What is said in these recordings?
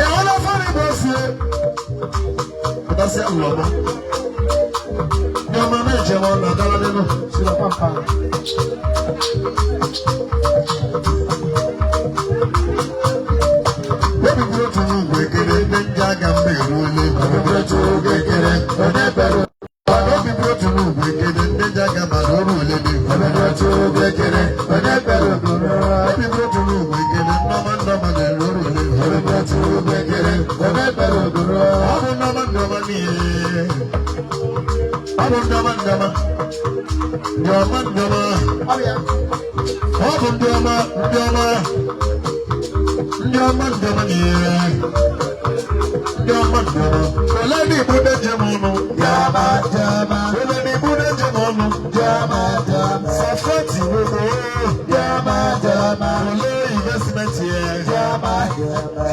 Ịhụla fọrọ Igbo sie pụtasị ụlọma ndị ọma na-ejem ọ na-agala n'elu. Sira pampa. Obi bụrụ otu n'ugwu ekele ndị nje aga mba eruola. Obi bụrụ otu ugwu ekele, onye kpere. Obi bụrụ otu n'ugwu ekele ndị nje aga mba na oru ole dị. Obi bụrụ otu ugwu ekele, onye kpere ogoro. Obi bụrụ otu n'ugwu ekele nnọma nnọma na-eru oru ole. Obi bụrụ otu ugwu ekele, onye kpere ogoro. Ọ bụ nnọma nnọma n'ihe. Ọ bụ nnọma nnọma. Ndị ọma nnọma. Ọbịa. Ọ bụ ndị ọma ndị ọma. Ndị ọma ndị ọma n'ihe. Ndị ọma ndị ọma. Ole ndị Igbo na-eje m ọnụ? Jama, jama, Ole ndị Igbo na-eje m ọnụ? Jama, jama, Safeti gbogbo. Jama, jama, Ole investment yẹ? Jama, jama.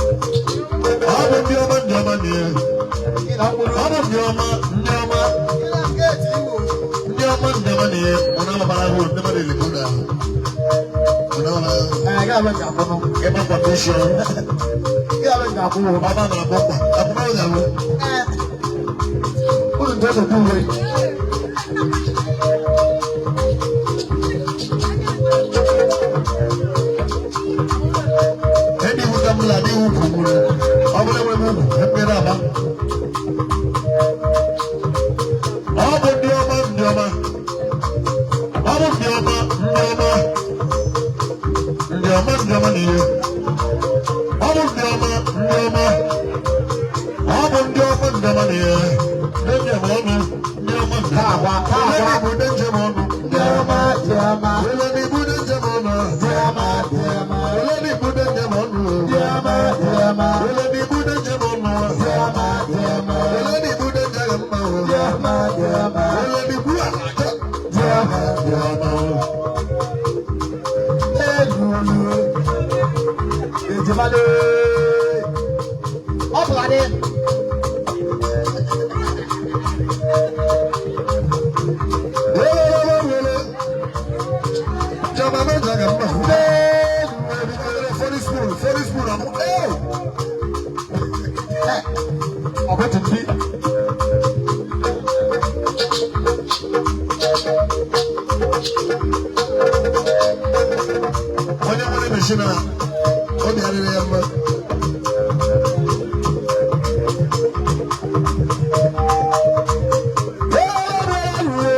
Ọ bụ ndị ọma ndị ọma n'ihe. Ọ bụ ndị ọma ndị ọma. Ndị ọma ndị ọma n'ihe. Ọ na-amabara ahụ ndị mmadụ elekwu na ahụ. Ọ na-amabara ebe akwado isi ọrụ. Ọba mara bọkwa. Akwụkwọ ga-awụ. Ndị iwu ka mụla adịghị ugwu nwụrụ. Ọ bụrụ enwe m ugwu, ekpere aba. Ọ bụ ndị ọma ndị ọma. Ọ bụ ndị ọma ndị ọma. Ndị ọma ndị ọma n'ihe. Ọ bụ ndị ọma ndị ọma. Ọ bụ ndị ọma ndị ọma n'ihe. Ndị njem ọnụ, ndị ọma ndị ọma. Ole ndị bụ ndị njem ọnụ? Ole ndị bụ ndị njem ọnụ? Ole ndị bụ ndị njem ọnụ? Ole ndị bụ ndị njem ọnụ? Ole ndị bụ ndị njem mma? Ole ndị bụ ala? Ndị ọma. Ọ bụla dị. Wele. Jọba mẹ́ta ka mma. Fọrí spoon, fọrí spoon àmú. Ọ bụ ndị. Onye nwere meshin a, obi adịrị ya mma.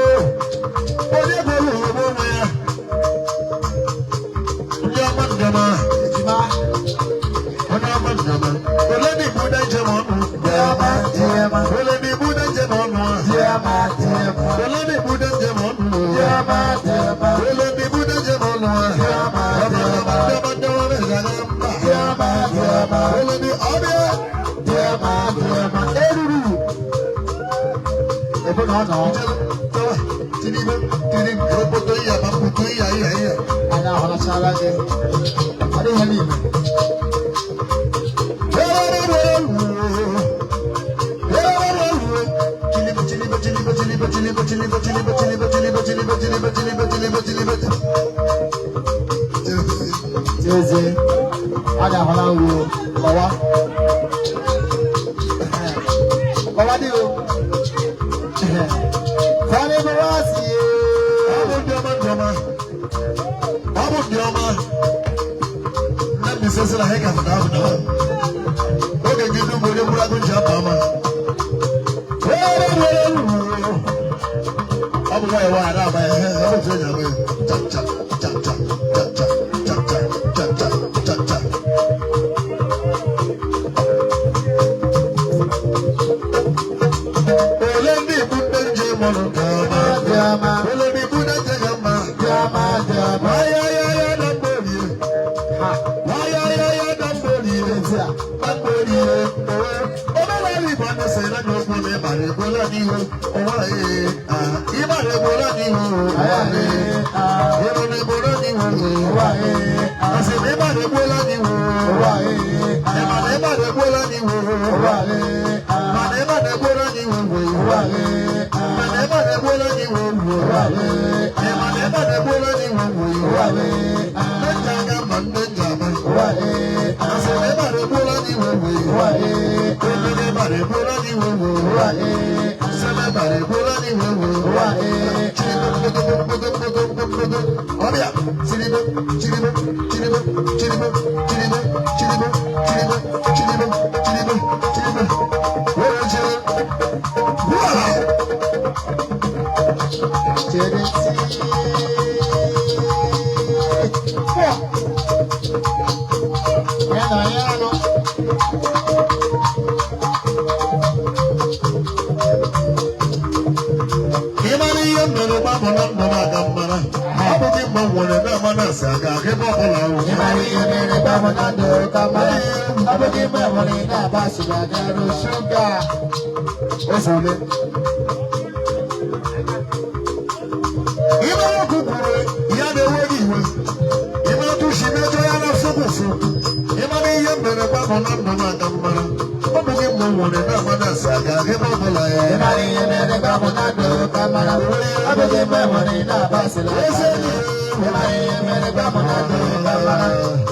Onye gwere ụwa onwe ya. Ndị ọma ndị ọma. Ejima. Onye ọma ndị ọma. Ole ndị Igbo na-eje m ọnụ? Jama, jama, Ole ndị Igbo na-eje m ọnụ? Jama, jama, Ole ndị Igbo na-eje m ọnụ? Jama, jama, Ole ndị Igbo na-eje m ọnụ? Ọma ọma ndị ọma ndị ọma na-eje mba. Jama, jama, Ole ndị ọbịa. Jama, jama. Eruru. Ebe na ọ nọ, anyị ahụlachala gị. Ọ dịghị ihe n'ime. N'ezie, anyị ahụla nruo. Kọwa. Kọwa dị o. Fọdụ bụ wasị ye. Oge gị dum onye mkpụrụ agụ ji aba ama. Ọ bụ nwayọ nwayọ na-agba ya, ọ bụ otu e ji agba ya. Cha cha cha cha cha cha cha cha cha cha cha cha. Ole ndị Igbo ndị njem ọnụ ga-ama? Jama, Ole ndị Igbo ndị njem ga-ama? Jama, jama. Waya ya ya na mgborie. Ha, Waya ya ya na mgborie. ezi a. Na mgborie. Omenala Igbo anasị na n'okwu na ịbara egbola n'ihu. Ụwa ee ah. Ịbara egbola n'ihu. Ụwa ee. Ah, Ịrụ na egbola n'ihu. ụwa ee, ah, Asị na ịbara egbola n'ihu. ụwa ee, ah, Ịma na ịbara egbola n'ihu. ụwa ee, ah. Mana ebe a na-egbuola gị iwe wuo. Mana ebe a na-egbuola gị iwe wuo. Nne nje aga mba, nne nje ama. Asị na ebe a na-egbuola gị iwe wuo. Ebe na ebe a na-egbuola gị iwe wuo. Sị na ebe a na-egbuola gị iwe wuo. Chiribo mkpodo mkpodo mkpodo mkpodo. Ọbịa chiribo chiribo chiribo chiribo chiribo chiribo chiribo chiribo chiribo chiribo. Were chere. Wala. Chere four. Ya na ya nọ. Ị mara ihe m mere gbabọ na ndụ m aga mmara. Ọ bụ gị mgbe m nwere na-ama na asị aga aga ebe ọbụla ahụ. Ị mara ihe mere gbabọ na ndụ ka mara. Ọ bụ gị mgbe nwere ị na-agba asịrị aga rụ shuga. Ozule. Ị mara okwu kwuru ya na-ewe gị iwe. Ị mara otu si mejọ ya na nsogbu. Ị mara ihe m mere gbabọ na ndụ m aga mmara. Ọ bụ gị mgbe m nwere na-ama na asị aga aga ebe ọbụla ya. Ị mara ihe mere gbabọ na ndụ ka mara. Ọ bụ gị mgbe nwere ị na-agba asịrị aga Eze rụ. Ị mara ihe mere gbabọ na ndụ ka mara.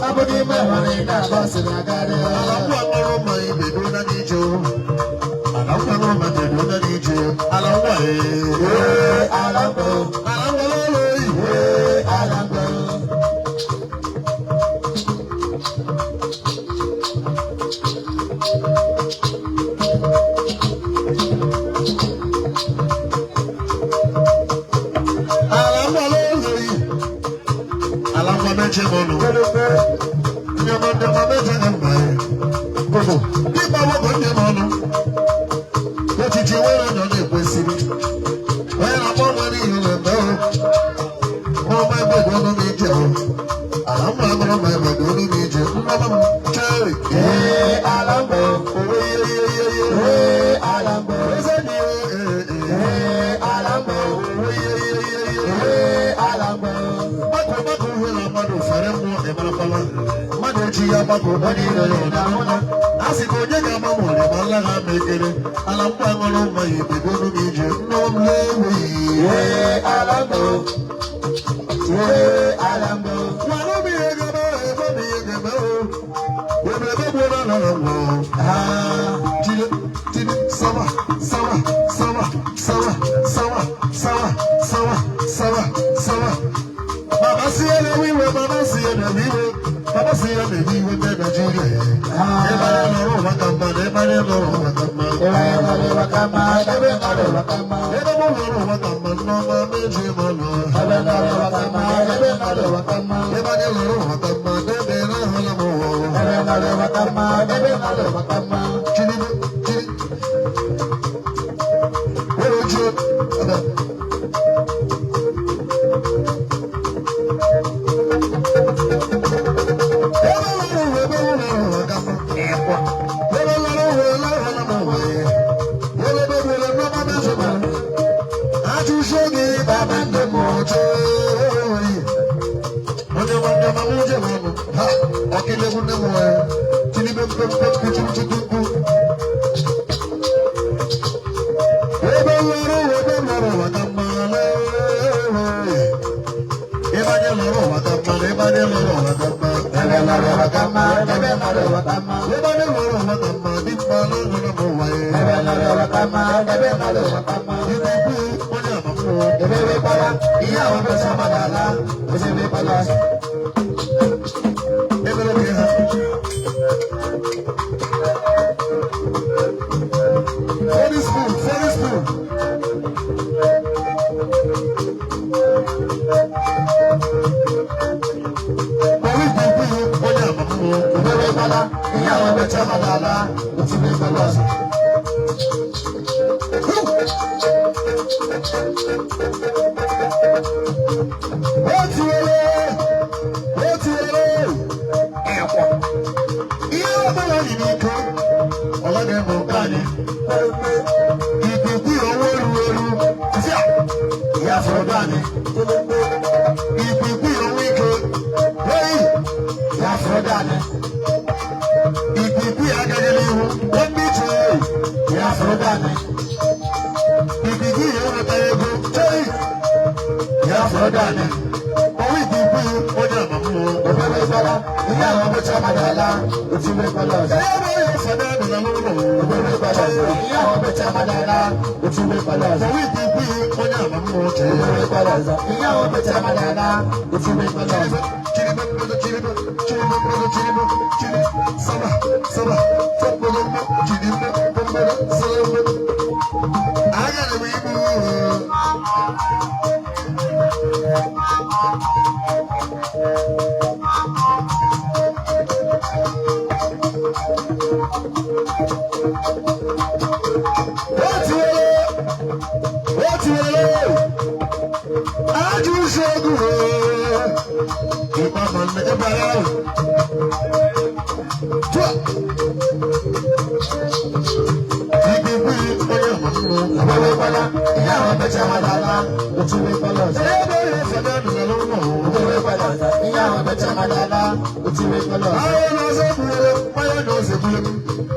Ọ bụ gị mgbe nwere ị na-agba asịrị aga rụ. Ala ngwa ṅụrụ mmanya ibedo na n'ije o. Ala ngwa ṅụrụ mmanya ibedo na n'ije. Ala ngwa ee. Ee, ala mbụ. Ala ngwa lolo oyi. Ee, ala mbụ. Ala ngwa lolo oyi. Ala ngwa meche m ọnụ. Ndị ọma ndị ọma meche ha mma ya. Gogo, ịgba nwoke ndị m ọnụ. Echichi nwere ọnyọ na-ekwesịrị. Onye na-akpọ nwere ihe na-eme o. Ọma ebe dị ọnụ n'ije o. Ala ngwa ṅụrụ ma ebe dị ọnụ n'ije. Nnọọ m chere. Ee, ala mbụ. Owe ihe ihe ihe ihe. Ee, ala mbụ. Eze dị ee ee. Ee, ala mbụ. Owe ihe ihe ihe ihe. Ee, ala mbụ. Gbakọ gbakọ uhie na mmadụ fere mmụọ ịmarakwala. Mmadụ echi ya gbakọ onye ire ya ọ na-ahụla. A sị ka onye ga-ama m ọrịa ma nla ha ma ekere. Ala mkpa ṅụrụ mmanya ibegonu m ije nnọọ m na-enweghị. Ee, ala mbụ. Ee, ala mbụ. Nwanụ m ihe ga-eme ebe m ihe ga-eme o. Eberebe gbuo na ala ngwa. Ah, Tire, tire, sawa, sawa, sawa, sawa, sawa, sawa, sawa, sawa, sawa. Baba si ya na wiwe, baba si ya na wiwe, baba si ya na wiwe na Nigeria. Ebe anyị nọrọ ụwa ka mma, na ebe anyị nọrọ ụwa ka mma. Ebe anyị nọrọ ụwa ka mma, ebe nọrọ ụwa ka mma. Ebe mụ nọrọ ụwa ka mma, nneọma meji m ọnụ. Ebe nọrọ ụwa ka mma, ebe nọrọ ụwa ka mma. Ebe anyị nọrọ ụwa ka mma, n'ebe na-ahụla m ụwa. Ebe nọrọ ụwa ka mma, ebe nọrọ ụwa ka mma. Chiribe, chiri. Were oche, ada. Ebe lọrọ ụwa, ebe lọrọ ụwa ka mma. Ebe lọrọ ụwa, lọrọ m ụwa. Ebe ebe nneọma meji m ọnụ. Ajụjụ gị baba ndị m oche. Onye nwanne m amụje m ọnụ. Ha, ọkịlegwu nne m nwere. Tinibe mpe mpe mpe mkpu. Ebe lọrọ ụwa, ebe lọrọ ụwa ka mma lee. Ebe anyị lọrọ ụwa ka mma, na ebe anyị lọrọ ụwa ka mma. Ebe nọrọ ụwa ka mma, ebe nọrọ ụwa ka mma. Ebe anyị lọrọ ụwa ka mma, dị mma n'ọṅụrụ m ụwa ya. Ebe nọrọ ụwa ka mma, ebe nọrọ ụwa ka mma. Ikuku onye amamụọ. Ebe wekwara, ihe ahụ bụ sama n'ala, osebekwala. Ebere oge ha. Funny spoon, funny spoon. Onye ikuku onye amamụọ. Ebe wekwala, ihe ahụ bụ sama n'ala, osebekwala. Otiwele, otiwele, ẹ̀kwọ̀. Ihe ọbụla dị n'ike, ọ gaghị eme nke anyị. Ikuku ọnwa eru eru, sị a, ya fọrọ be anyị. Ikuku ọnwa ike, ei, ya fọrọ be anyị. Ikuku ya agaghị n'ihu, nwanne iche, ya fọrọ be anyị. Ọdani, ọwọ́ ìdí ikú onye àmàmú. Oberekwala, ihe ahụ bụcha mmadụ ala, otiwekwala ọzọ. Ebe onye fọdụ adịla n'ụlọ. Oberekwala ọzọ, ihe ahụ bụcha mmadụ ala, otiwekwala ọzọ. Ọwọ́ ìdí ikú onye àmàmú. Oberekwala ọzọ, ihe ahụ bụcha mmadụ ala, otiwekwala ọzọ. Chiribe, chiribe, chiribe, chiribe, chiribe, saba, saba, tọpọlọmọ, chiribe, pọpọlọ, sọlọmọ. Agara m ibu. Otu wele, ajụ usekwu ịgba ma nne ebe ahụ. Tụọ. Igwe onye amamụ. Oberekwala, ihe ahụ bụcha mmadụ ala, otiwekwala ọzọ. Ebe onye fọdụ adịla n'ụlọ. Oberekwala ọzọ, ihe ahụ bụcha mmadụ ala, otiwekwala ọzọ. Ayọ̀ n'ọzọ gburu, ayọ̀ n'ọzọ gburu,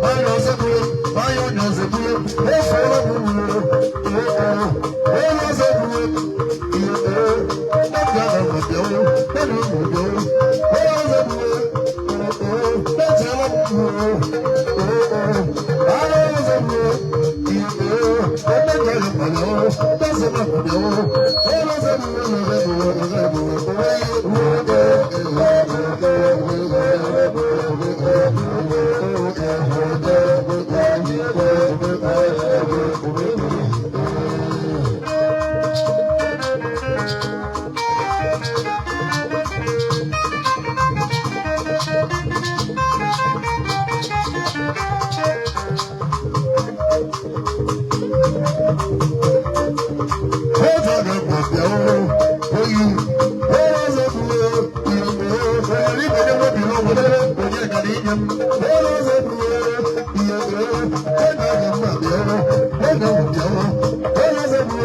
ayọ̀ n'ọzọ gburu, ayọ̀ n'ọzọ gburu, efuola m gburu, ayọ̀ n'ọzọ gburu, ihe ee, n'obi aga m bịawo, n'obi m bịawo, ayọ̀ n'ọzọ gburu, ee, n'echeela m gburu, ee, ayọ̀ n'ọzọ gburu, ihe ee, n'obi aga m bịawo, n'ọzọ m bịawo, ayọ̀ n'ọzọ gburu, n'ọzọ gburu, n'ọzọ gburu,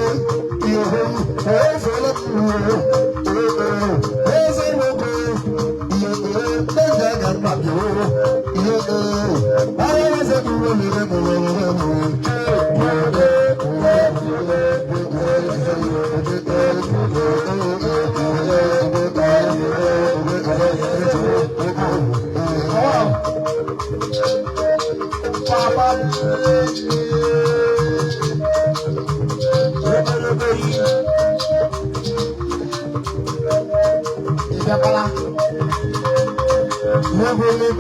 Ịbịakwala. Nwa mmadụ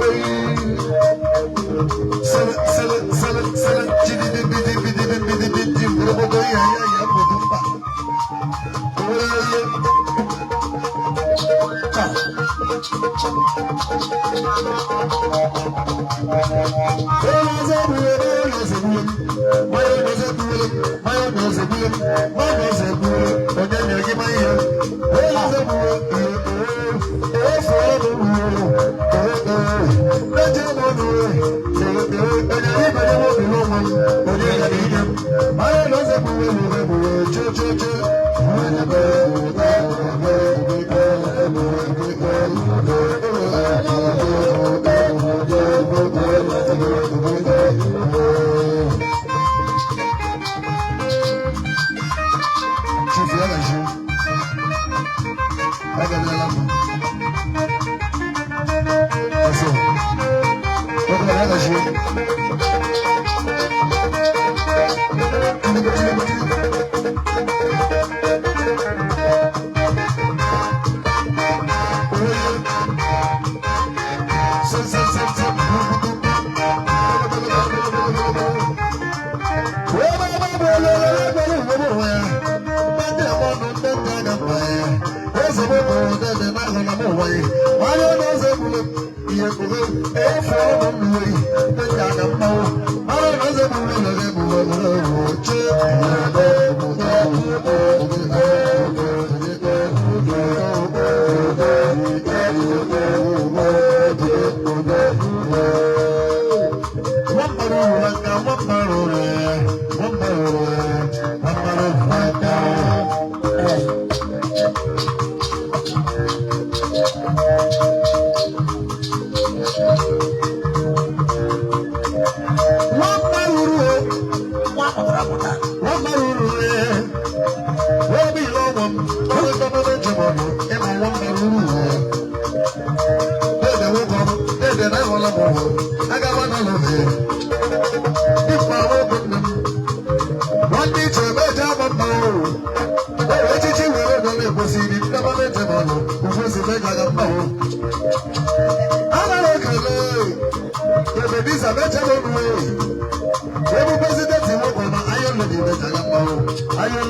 ruru. Thank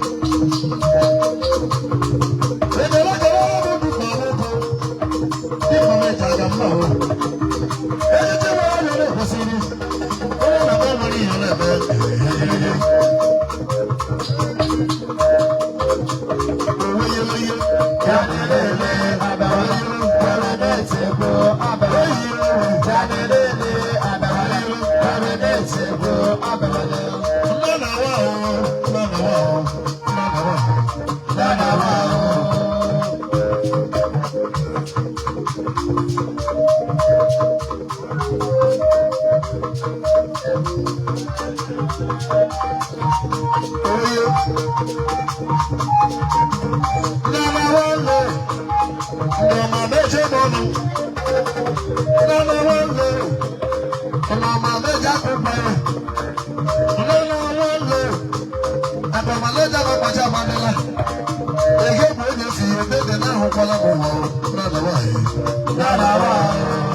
you. Oye. Nana wale. Ndoma meje monu. Nana wale. Ndoma meje akupere. Nana wale. Ndoma leja mapacha mandela. Ege mwenye si ebede na hukola mwa. Nana wale. Nana wale.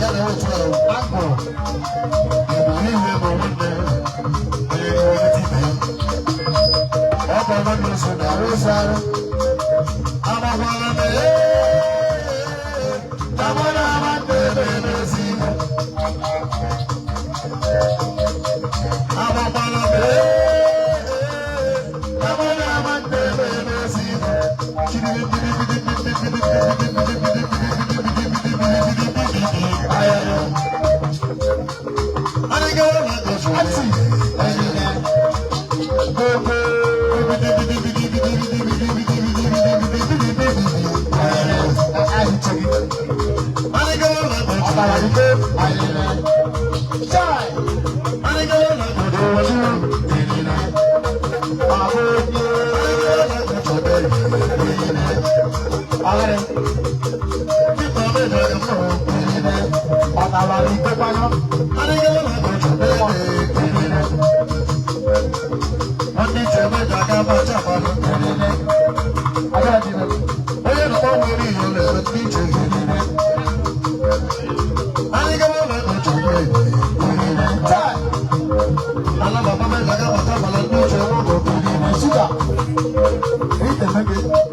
Ya na otu ahụ. Igbo niile bụ nwanne. Onye iwe onye ibe ya. Ọ bụ nwanne so na arụ. Amakwala m ee, na mụ na nwanne m emezi. Amakwala m ee, na mụ na nwanne m emezi. Onye nọkwa nwere ihe na-eme ndị iche. Anyị gawa na ala baba m ga bata bala ndị uche nwoke.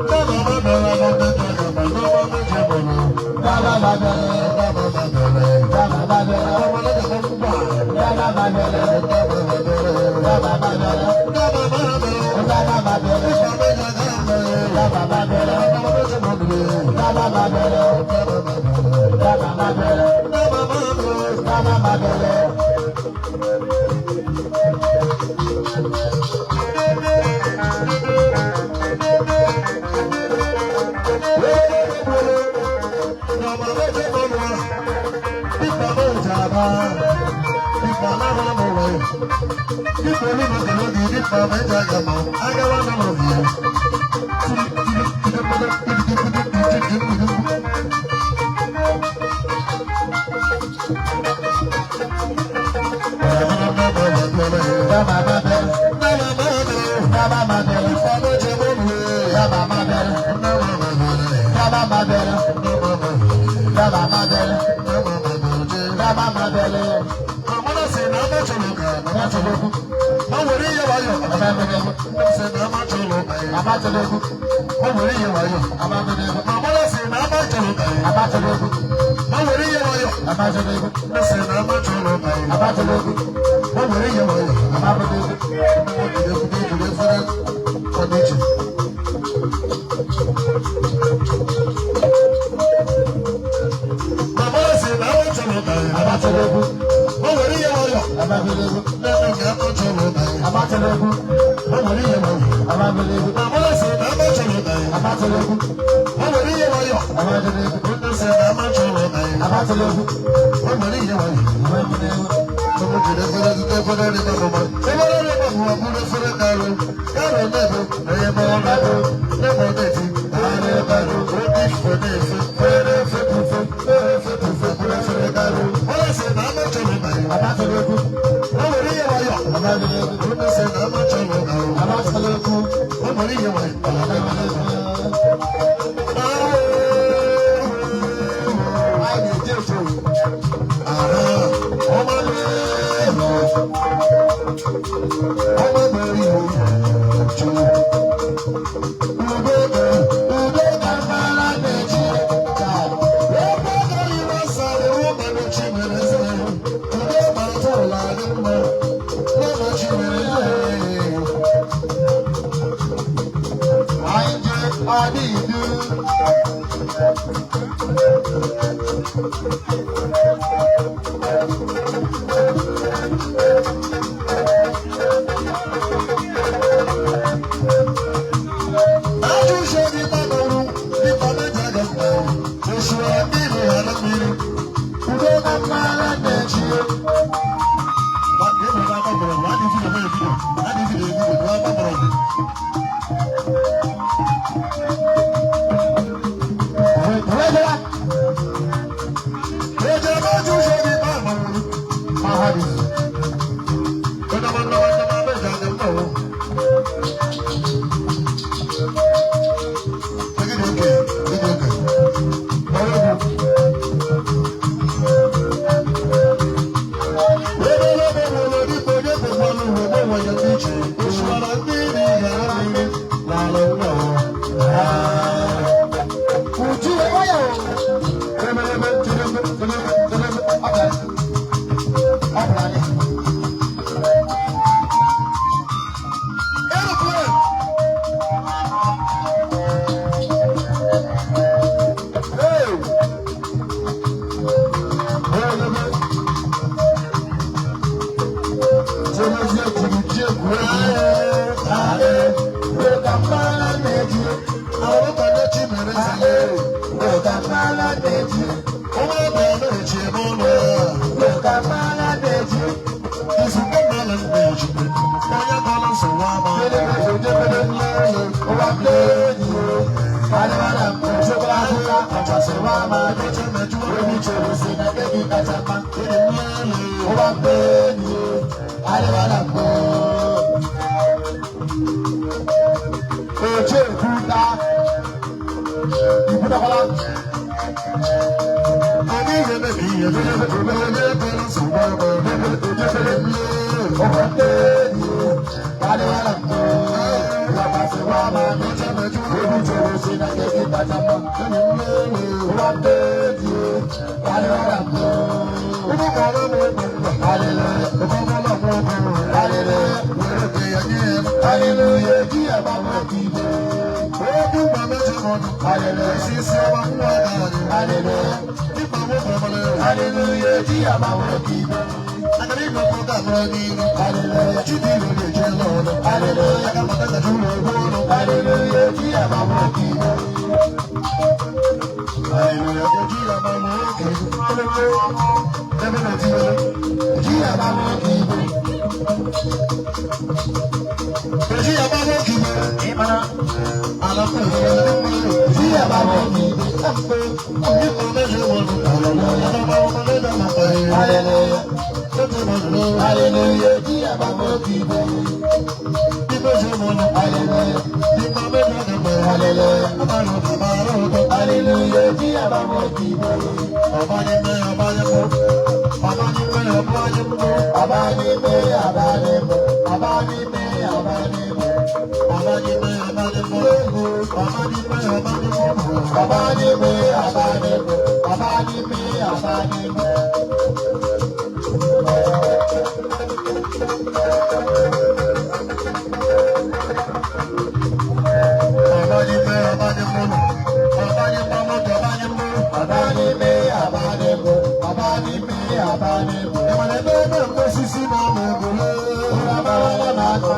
Daba ma bịara na ndị ga ma n'ọma meje mụrụ. Daba ma bịara, daba ma bịara. Daba ma bịara. Ọma na ga mgba. Daba ma bịara, daba ma bịara. Daba ma bịara. Daba ma bịara. Daba ma bịara. Ife meje ga mbe. Daba ma bịara. Daba meje mụrụ. Daba ma bịara. Daba ma bịara. Daba ma bịara. Daba ma bịara. Daba ma bịara. Ọ bịara anyị. Aeroplane. Hey! Hey, baby. Jemezie jiri ji egwuregwu. Ụka na-eji. Ọrụ ka ndị chi mere eze. Ụka mmala na-eji. Ụmụ ebe na-echi n'ụlọ ya. Ụka mmala na-eji. Izugbe mmadụ na-eji. Onye kọrọ nsogbu ama. Ụwa mmeji. Karịwara m ochekwara ahụla ọchasị wa ma obi chere si na nke gị kacha mma. Ụwa mmeji. Karịwara m oche ekwuta. Ikwutakwala. Anyị ga-emebi ihe onye kọrọ nsogbu ama. Ụwa mmeji. Karịwara m ọchasị wa ma obi chere si na nke gị kacha mma. Ụwa mmeji. Karịwara m Ụmụ kọrọ m egwu mba. Hallelujah. Ụkọbọla m okwu. Hallelujah. Were nke ya nye ya. Hallelujah. Ji agbanwe ibe. Okwu mgbe mechi mọdụ. Hallelujah. Isi isi ọma nwa aka anyị. Hallelujah. Ịkpa nwoke ọbụla ya. Hallelujah. Ji agbanwe ibe. Akara ịgba mkpụrụ amụrụ n'iru. Hallelujah. Chidi iro ga-eje n'ọnụ. Hallelujah. Aka mata ngaji ụlọ egwu ọnụ. Hallelujah. Ji agbanwe ibe. Hallelujah. Oji ya ma nwoke. Ebe na-etinyere. Ji agbanwe ibe. Oji ya ma nwoke. Ịmara. Ala mkpụrụ ndị mmadụ. Ji agbanwe ibe. Ndị mmadụ mọdụ. Hallelujah. Hallelujah. Hallelujah. Ji agbanwe ibe. Hallelujah. Hallelujah. Hallelujah. Ji agbanwe ibe. Abanime, abanime, abanime, abanime. Abanime, abanime, abanime, abanime. Abanime, abanime, abanime, abanime. Unabawala maka,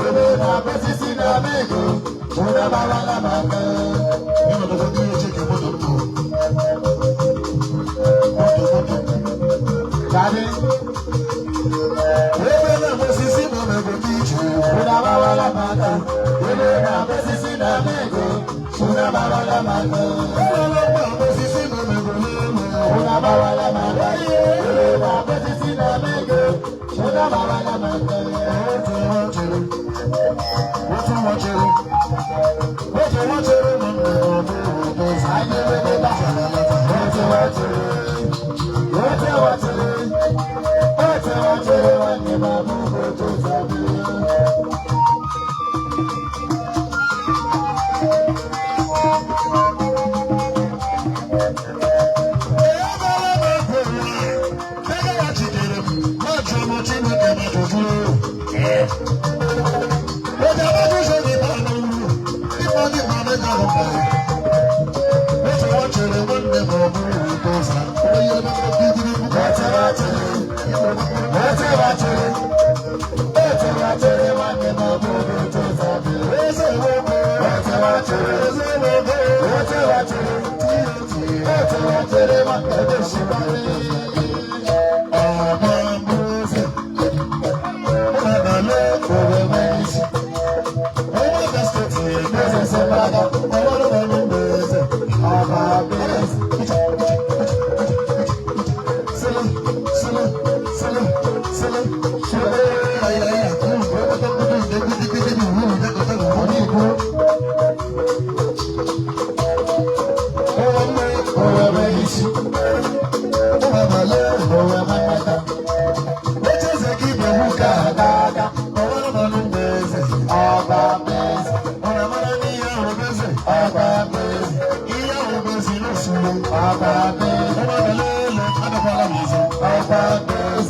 ebe na-abesisi na mego. Unabawala maka. Daddy, unabawala maka, ebe na-abesisi na mego. Unabawala maka. Unabawala maka, ebe na-abesisi na mego. Unabawala maka. Anyị nwere otu wachere, otu wachere, otu wachere nwanne m abụghị otu zabi. Otu wachere, otu wachere, otu wachere nwanne m abụghị otu zabi. Otu wachere, otu wachere, otu wachere nwanne m shibari. Owe nwere isi, eze sembaga, ọba bezi. Onígbó, owe nwere isi, owe nwere aga aga, ọba bezi, ọba bezi, ọba bezi. Thank you.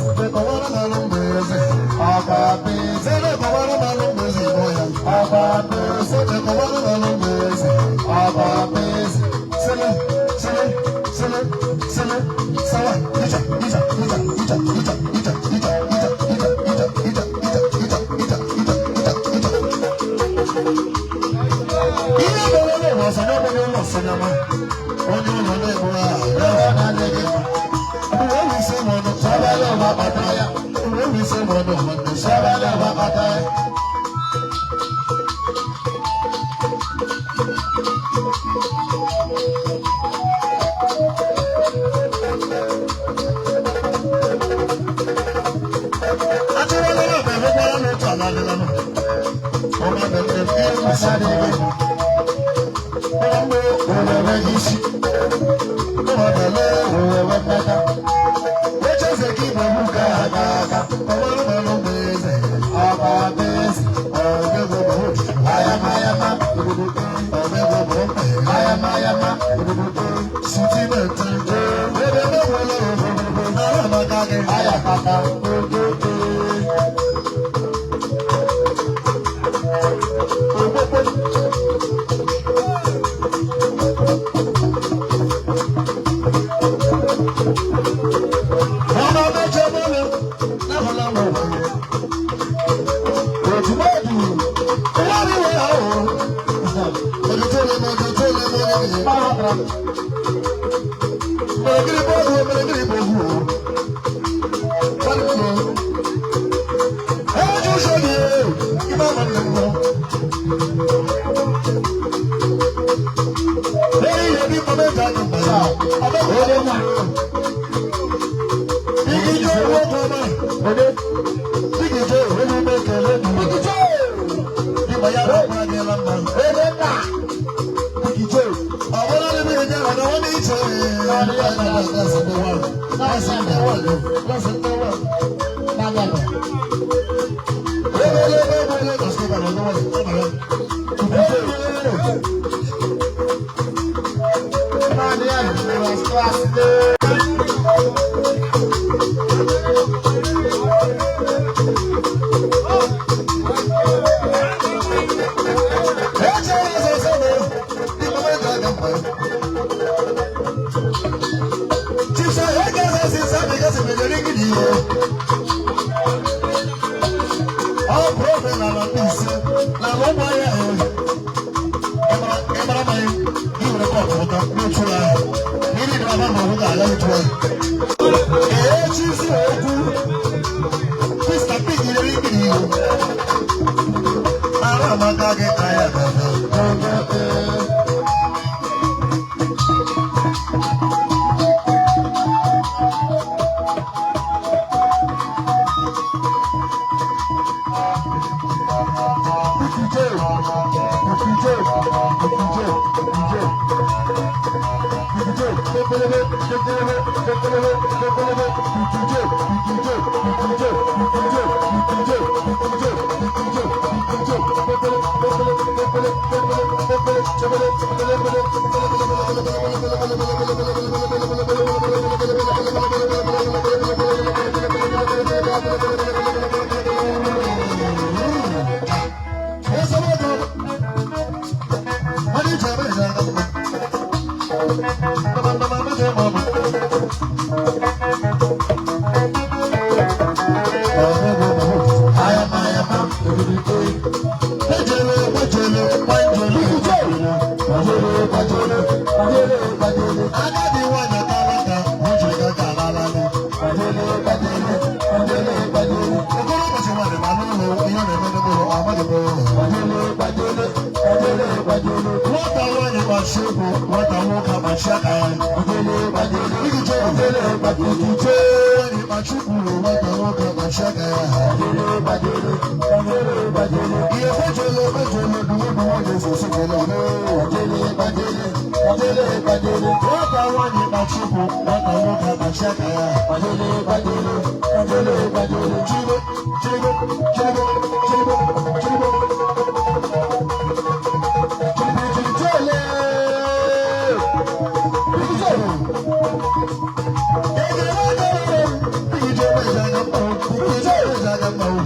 gị mma o.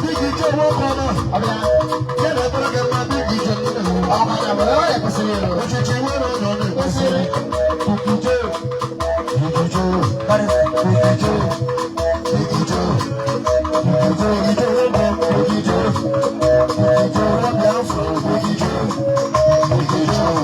Big Joe nwoke ọma. Ọbịa. Ya na-ekpere gị mma Big Joe nne m. Ọkwa ya bụ ọ kwesịrị ịrụ. Ochichi nwere onye ọ na-ekwesịrị. Big Joe. Big Joe. Big Joe. Big Joe. Big Joe. Big Joe nwoke. Big Joe. Big Joe nwa Biafra. Big Joe. Big Joe.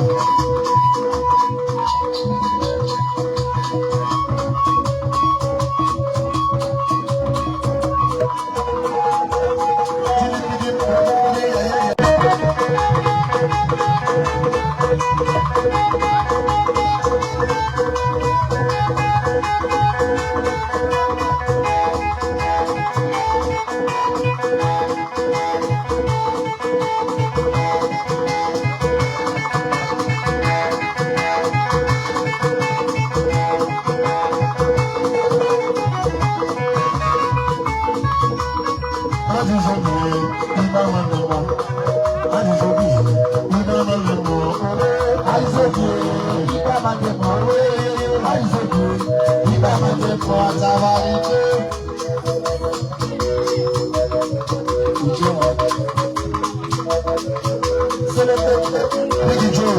Ajụjụ bụ ibe ama ndị mmụọ. Ajụjụ bụ ibe ama ndị mmụọ. Ajụjụ bụ ibe ama ndị mmụọ. Ajụjụ bụ ibe ama ndị mmụọ atara ike. Uche nwa. Big Joe.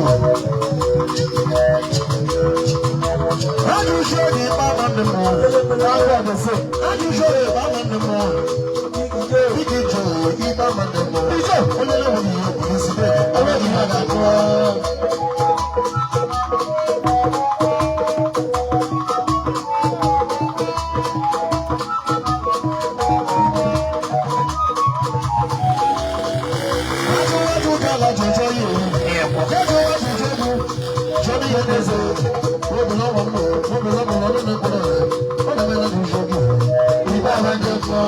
Ajụjụ bụ ibe ama ndị mmụọ. Ajụjụ bụ ibe ama ndị mmụọ. Big Joe, ibe ama ndị mmụọ. Onye na-enweghị ihe bụ n'isi bed. Enweghị ihe a ga-akụ. Ajụjụ ka ala jụjụ ya ewu. Jụjụ ajụjụ bụ jụọ ihe n'eze. Obi n'ọnwa mmụọ, obi n'ọnwa mmụọ, ọ na-ekpere ọ na-eme na ajụjụ gị. Ibe ama ndị mmụọ.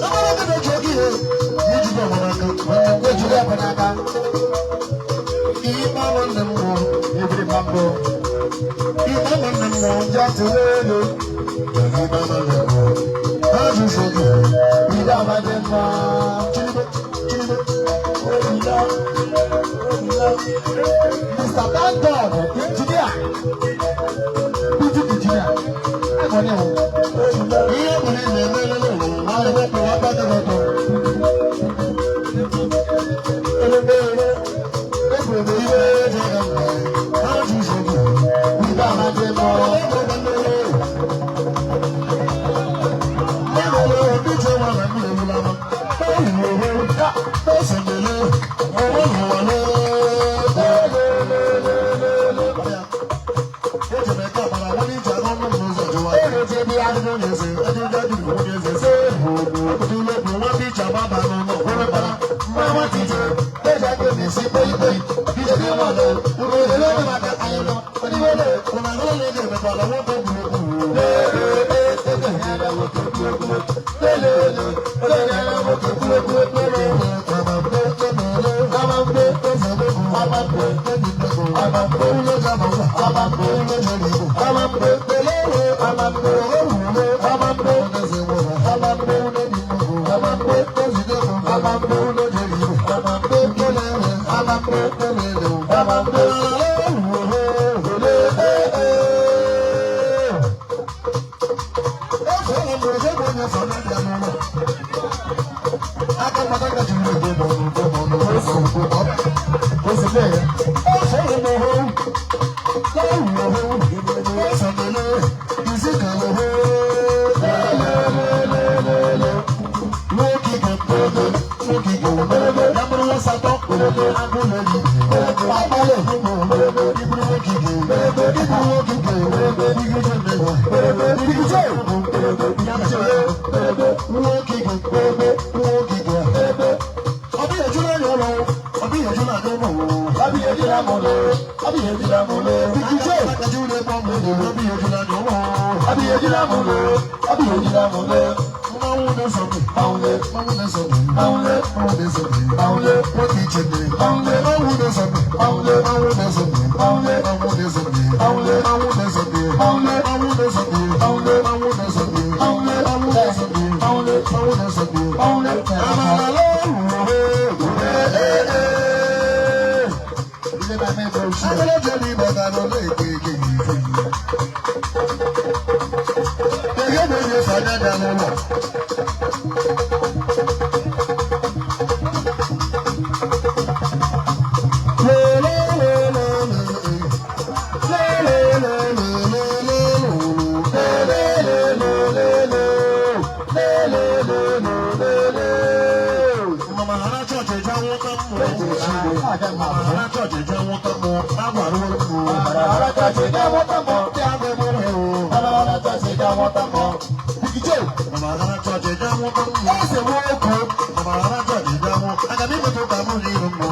Amara gị na-eji oge ihe ijide ọgba n'aka nwanne m. Ejide ọkụ n'aka. Ikpe nwanne m nwụọ. Ebiri mbụ. Ikpe nwanne m nwụọ. Ya tụrụ elu. Ikpe nwanne m nwụọ. Ajụjụ gị. Ibe ama ndị mmụọ. Chilibe, chilibe. Oyila. Oyila. Mr. Thank God, engineer. Beauty engineer. Agọ̀ni o. Oyila. Ihe ọ bụla ị na-eme elele ụwa, nwanne m kwụrụ aka gị ọtọ. Elebere. Ekwuru m iwe eji aga mba. Ajụjụ gị. Ibe ama ndị mmụọ. Anya dị n'ụlọ. Mama ha na chọọchị eje anwụta mmụọ. Mama ha na chọọchị eje anwụta mmụọ. Agwara ụlọ mmụọ. Mama ha na chọọchị eje anwụta mmụọ. Mama ha na chọọchị eje anwụ. Aga m imepe ụka mụ na iru mmụọ.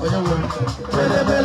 Onye nwe onye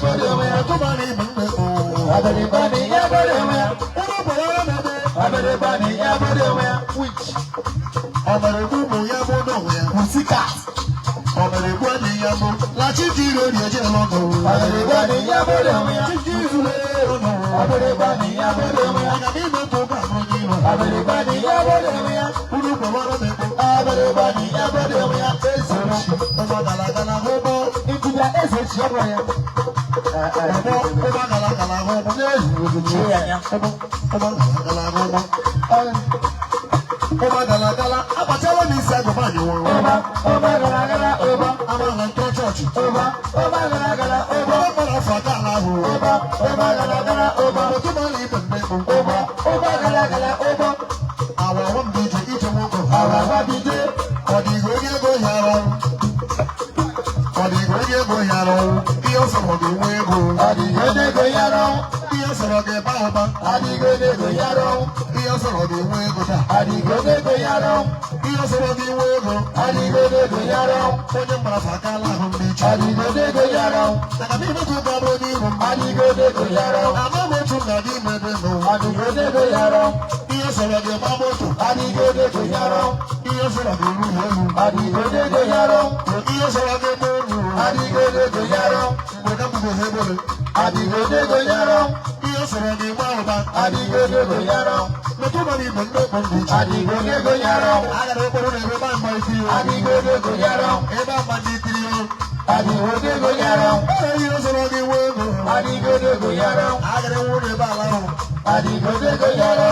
bọdọ onwe ya. Abịrịba na ya bọdọ onwe ya. Abịrịba na ya bọdọ onwe ya. Which? Pussycat. Abịrịba na ya bọdọ onwe ya. Abịrịba na ya bọdọ onwe ya. Abịrịba na ya bọdọ onwe ya. Abịrịba na ya bọdọ onwe ya. Eze ochi. Ịtụbịa eze ochi ọ bụrụ ya. Chie ya anya. Ọba ọba gara gara ọba. Ọba ọba gara gara ọba. Ọba ọba gara gara ọba. Ọba ọba gara gara ọba. Àwa wá bí dé. Adìyẹ onego yára. Adìyẹ onego yára. Adìyẹ onego yára. Adìyẹ onego yára. Adìyẹ onego yára. Adìyẹ onego yára. Adìyẹ onego yára. Adìyẹ onego yára. Adìyẹ onego yára. Adìyẹ onego yára. Adìyẹ onego yára. Adìyẹ onego yára. Adìyẹ onego yára. Adìyẹ onego yára. Adìyẹ onego yára. Adìyẹ onego yára. Adìyẹ onego yára.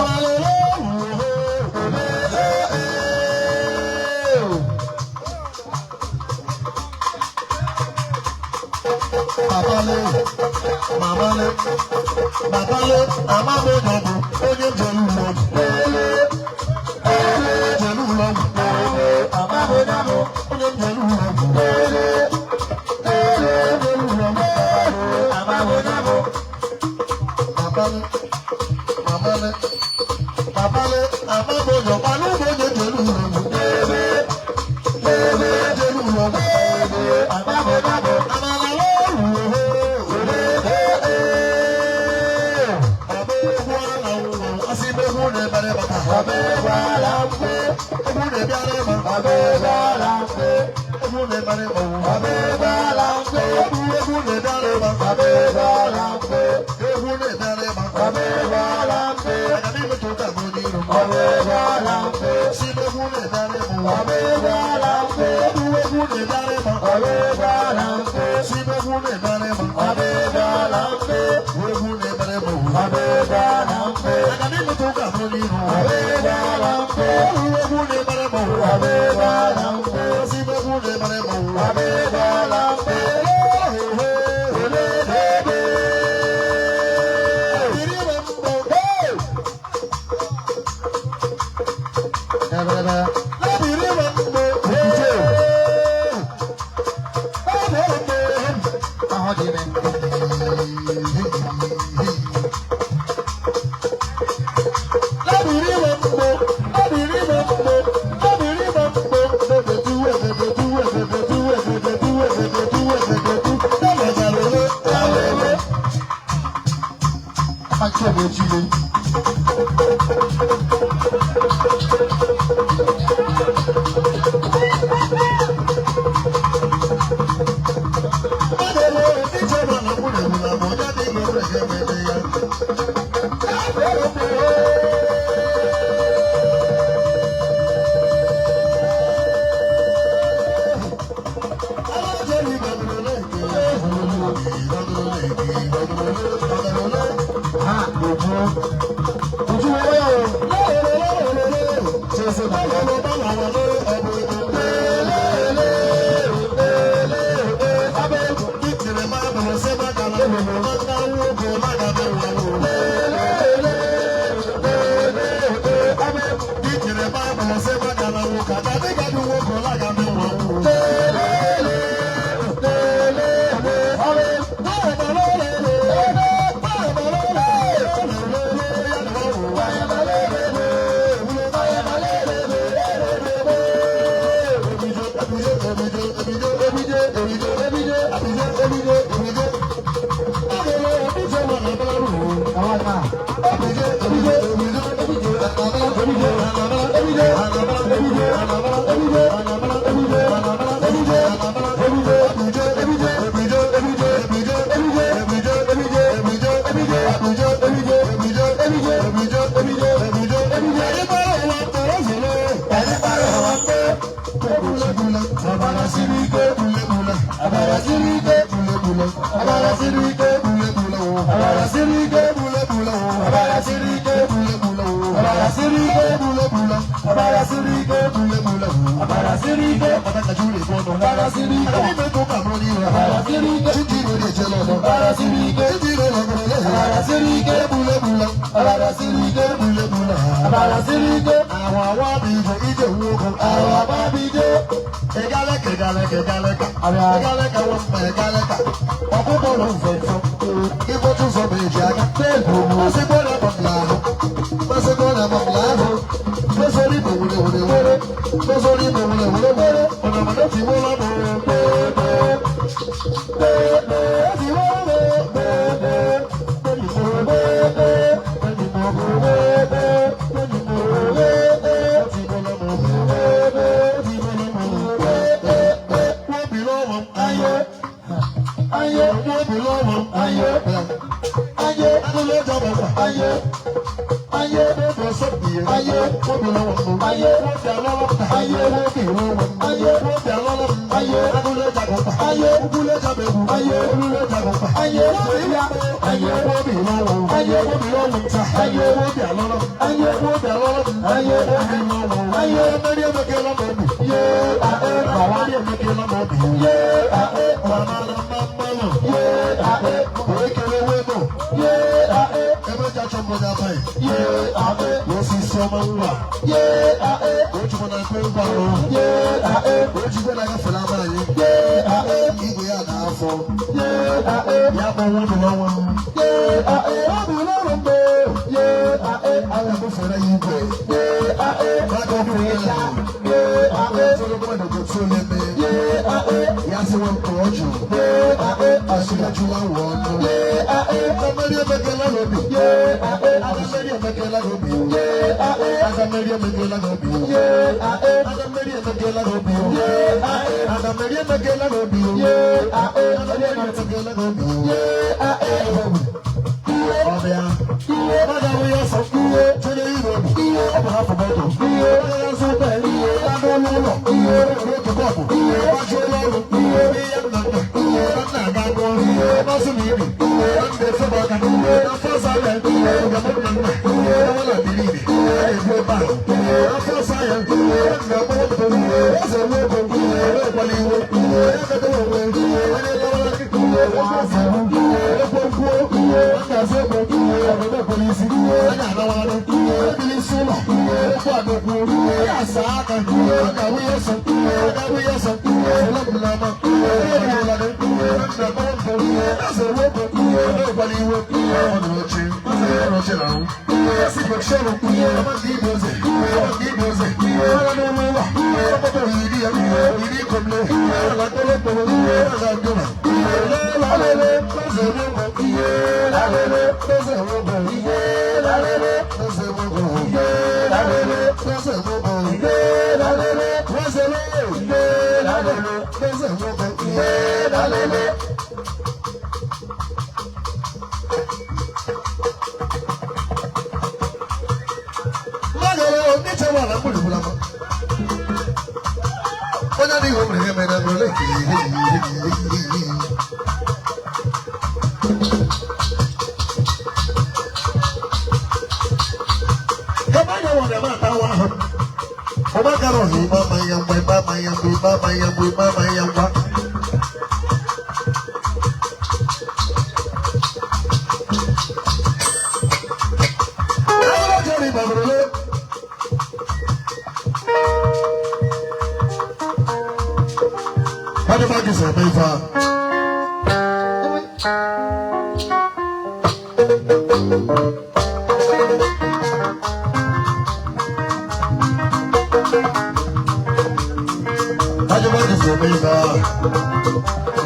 ga-eme ibe ahụ.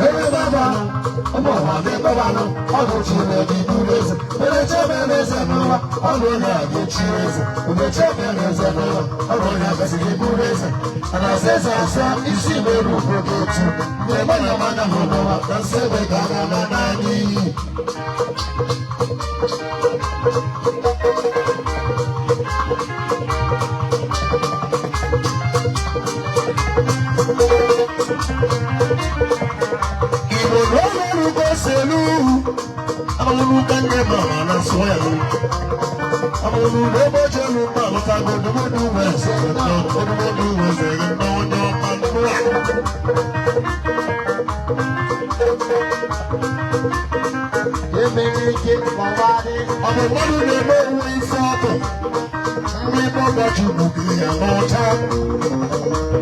Ebe baba, ụmụ ụwa na-ekpebanụ, ọ bụ Chineke buru eze. Onye chebere eze n'ụwa, ọ bụ onye a ga-echi eze. Onye chebere eze n'ụwa, ọ bụ onye a kwesịrị iburu eze. A na-asa eze asa, isi mere ugbo ga-etu. Mgbe manya manya hụ n'ụwa, na nsị ebe ka a ga-ama n'anya iyi. Igbo na ọrụ ose elu amụrụ ka nne ma ma na nsọ ya lu amụrụ na ebe oche elu ma alụtago odumodu wee zere nnọọ odumodu wee zere nnọọ onye ọma nnụa. Emere ike kọwadị. Ọ bụ mmadụ na-eme onwe ife ọkụ ndị ọdachi gbugiri ya n'ọcha.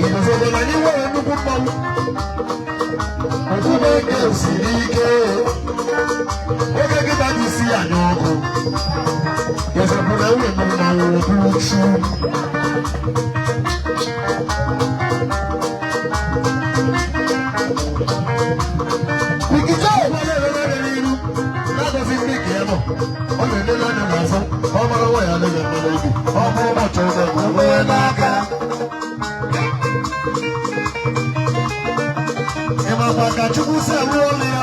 Igbo na anyị nwere nnukwu mmanwụ okwube siri ike oge gịta gị si ya n'ọkụ ezepụ na enwe mmanwụ okwuchu. Ikike ọgwụ na-elele n'iru na-agọzi ndị nke ya nọ, ọ na-elele anya n'azụ ọ mara nwa ya adịghị mma n'obi ọ bụrụ ụbọchị ọzọ nwee n'aka. Ị makwa ka Chukwu si arụ ọrụ ya?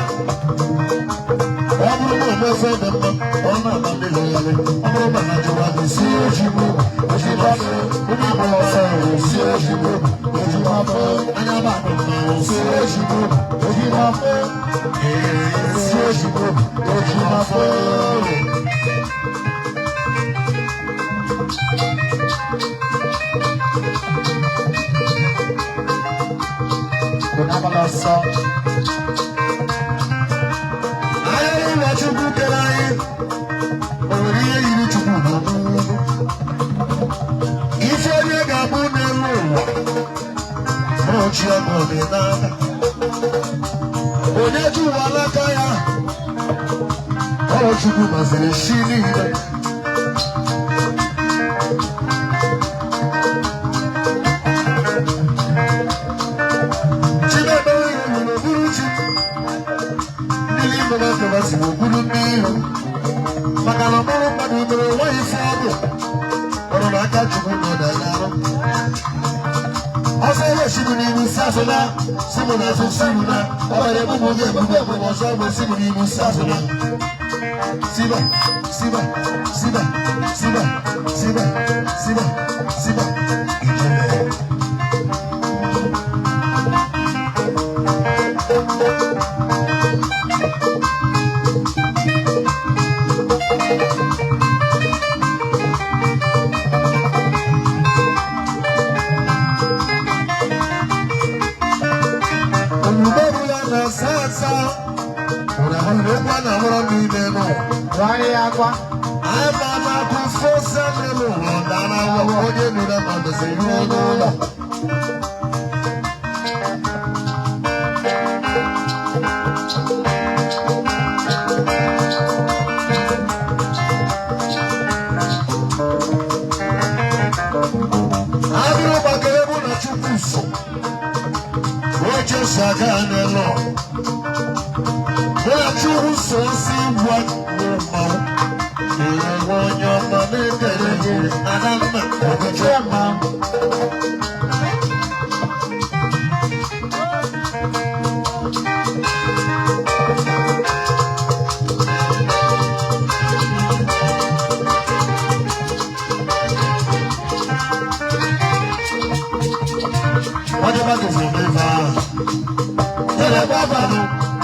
Ọ bụrụ na omefe dị mma, ọ na-agba ndị lọyalị. Ọ bụrụ na ha jụwa gị si ojigbo ojigbo onye Igbo ọsọ si ojigbo ojigbo anya bụ mmanwụ si ojigbo ojigbo ee si ojigbo ojigbo. N'abalị ọsọ. Anya ụlọ Chukwu kere anyị, o nwere ihe yiri Chukwu n'okwu ife onye ga-abụ n'elu ụwa n'ochi ọgụ dị n'aka onye ji ụwa n'aka ya. Ọrụ Chukwu maziri shi niile. Chineke ihe n'okpuru chi ndị n'ime na-ekeba si n'okpuru mmiri maka na ọmụrụ mmadụ mere onwe ife ọgụ ọrụ n'aka Chukwu nọ n'arụ ọsọ ebe sibu n'ihu si azụ na sibu n'azụ sibu na ọ mere ebubo gị ebubo ebubo ọsọ ebe sibu n'ihu si azụ na siba siba siba siba siba siba siba ijele. Omume ọbụla na-asa asa ụra hụrụ okwu a na-ahụrụ niile n'ụwa. Rarị akwa. Ama na-akụ fosa n'elu ụwa dara onye nụrụ ma doziri n'ụlọ. Abịrị gbakere bụ na Chukwu so oche si aga n'elu mụ na Chukwu so si gwa mmanwụ ewe onye ọma na-ekere Adanna Okechi mma. Onye ba gị ebe ahụ tere gbabanụ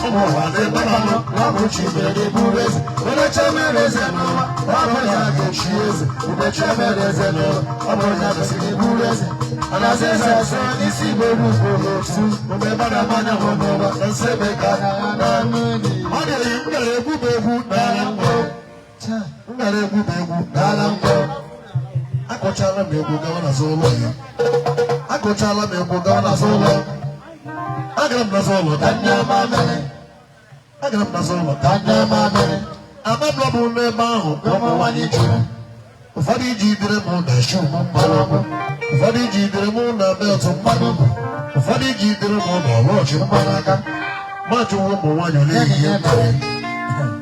ụmụ ụwa na-egbabanụ Ọ bụ Chimere buru eze. Onye chemere eze n'ụwa, ọ bụ ya ga-echi eze. Mgbe chemere eze n'ụwa, ọ bụ ya kwesịrị iburu eze. A na-asa eze asa, isi Igbo ugbo otu. Mgbe mmadụ amanya hụ n'ụwa, na nsị ebe ka na mmiri. Ọ dịrị m gara egwu bụ egwu n'ala mgbọ m gara egwu bụ egwu n'ala mgbọ. Akụchala m egwu gawa n'azụ ụlọ ya, akụchala m egwu gawa n'azụ ụlọ. Agara m n'azụ ụlọ Ka nne ọma mere, agara m n'azụ ụlọ ka nne ọma mere. Amabla bụ n'ebe ahụ Ụmụ nwanyị juru. Ụfọdụ jidere m na shoe m mmanụ ọkụ. Ụfọdụ jidere m na belt mmanụ ọkụ. Ụfọdụ jidere m na watch mmanụ aka. Ma jụwa ụmụ nwaanyị ole ihe mere.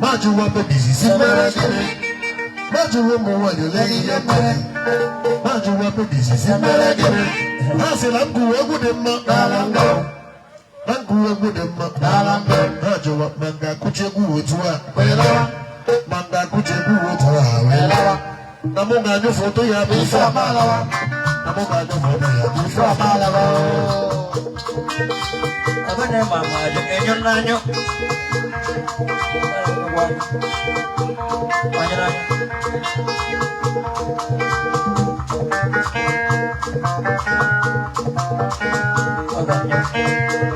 Ma jụwa babies si mere gịnị. Ma jụwa ụmụ nwaanyị ole ihe mere. Ma jụwa babies si mere gịnị. Ha sị na m gụwa egwu dị mma n'ala ngọ. Na m gụwa egwu dị mma n'ala ngọ. Ha jụwa ma m ga-akụchi egwu otu a. Ma m ga-akụchi egwu otu a wee lawa. Na mụ ga-anyụ foto ya bụ ife Amalawa. Na mụ ga-anyụ foto ya bụ ife. Amalawa. Abana mama enyo nanyo. Onye nanyo.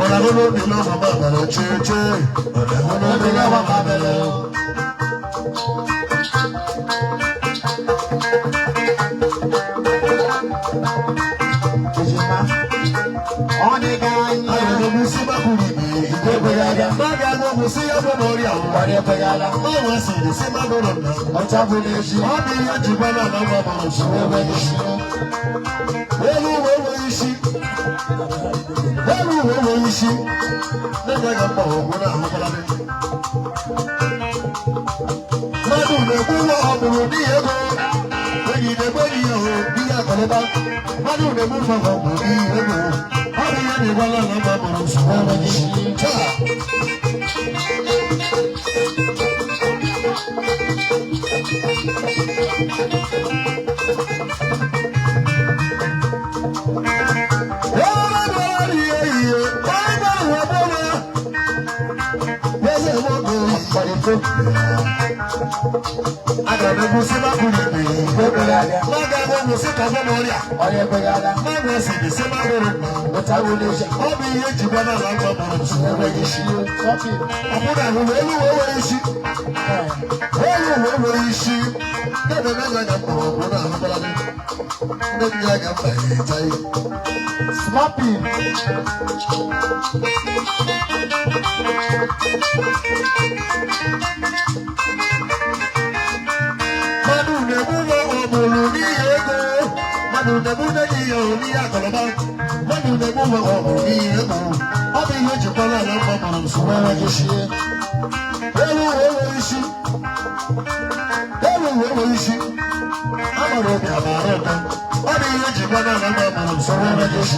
Ọ na-ahụ n'obi n'ọma ma bẹ̀rẹ̀ chee chee. Ọ na-ahụ n'obi n'ọma ma bẹ̀rẹ̀. Ejima. Ọ dị-ga anya. Anyị ga-egwu si gbapụrụ ibe. Igwe ekweghị abịa. Mmadụ agụgụ si ya bụ n'ọrịa ahụ. Ọrịa ekweghị ala. Mmanwụ asịrị si mmadụ nọ na. Ọcha bụ n'ezi. Ọ bụ ihe njikwa na ala nwa gbara nsogbu enweghị isi. Elu uwe enweghị isi. Elu uwe enweghị isi. Nne ga mgba ọgwụ na ahụkwaladị. Mmadụ na-egbu nwa ọ mụrụ n'ihi ego. Enyi na-egbu enyi ya hụ n'ihe akụnụba. Mmadụ na-egbu nwa ọ mụrụ n'ihi ego. Ọ bụ ihe na-egbu ala na mba mụrụ nsogbu enweghị isi. Taa. Aga m egwu si makụrụ ibe. Igwe ekweghị abịa. Maga agwụ si ka ọgbọ n'ọrịa. Ọrịa ekweghị ala. Mmanwụ asị dị si makụrụ mma. Ọcha bụ n'ezi. Ọ bụ ihe njikwa na ala mba mụrụ nsogbu enweghị isi. Kọfị. Ọ bụrụ ahụ elu wee nwere isi. Elu wee nwere isi. Ndị na ya ga mkpa ọgwụ na ahụkwaladị. Ndị nne ya ga mkpa ya eja ihe. Smapping. Mmadụ na-egbu nwa ọ mụrụ n'ihi ego. Mmadụ na-egbu nne gị ya ọ n'ihi akụnụba. Mmadụ na-egbu nwa ọ mụrụ n'ihi ego. Ọ bụ ihe njikwala ala mba mụrụ nsogbu enweghị isi. Elu uwe enweghị isi. Elu uwe enweghị isi. Amara obi amara ụtọ. Ọ bụ ihe njikwala ala mba mụrụ nsogbu enweghị isi.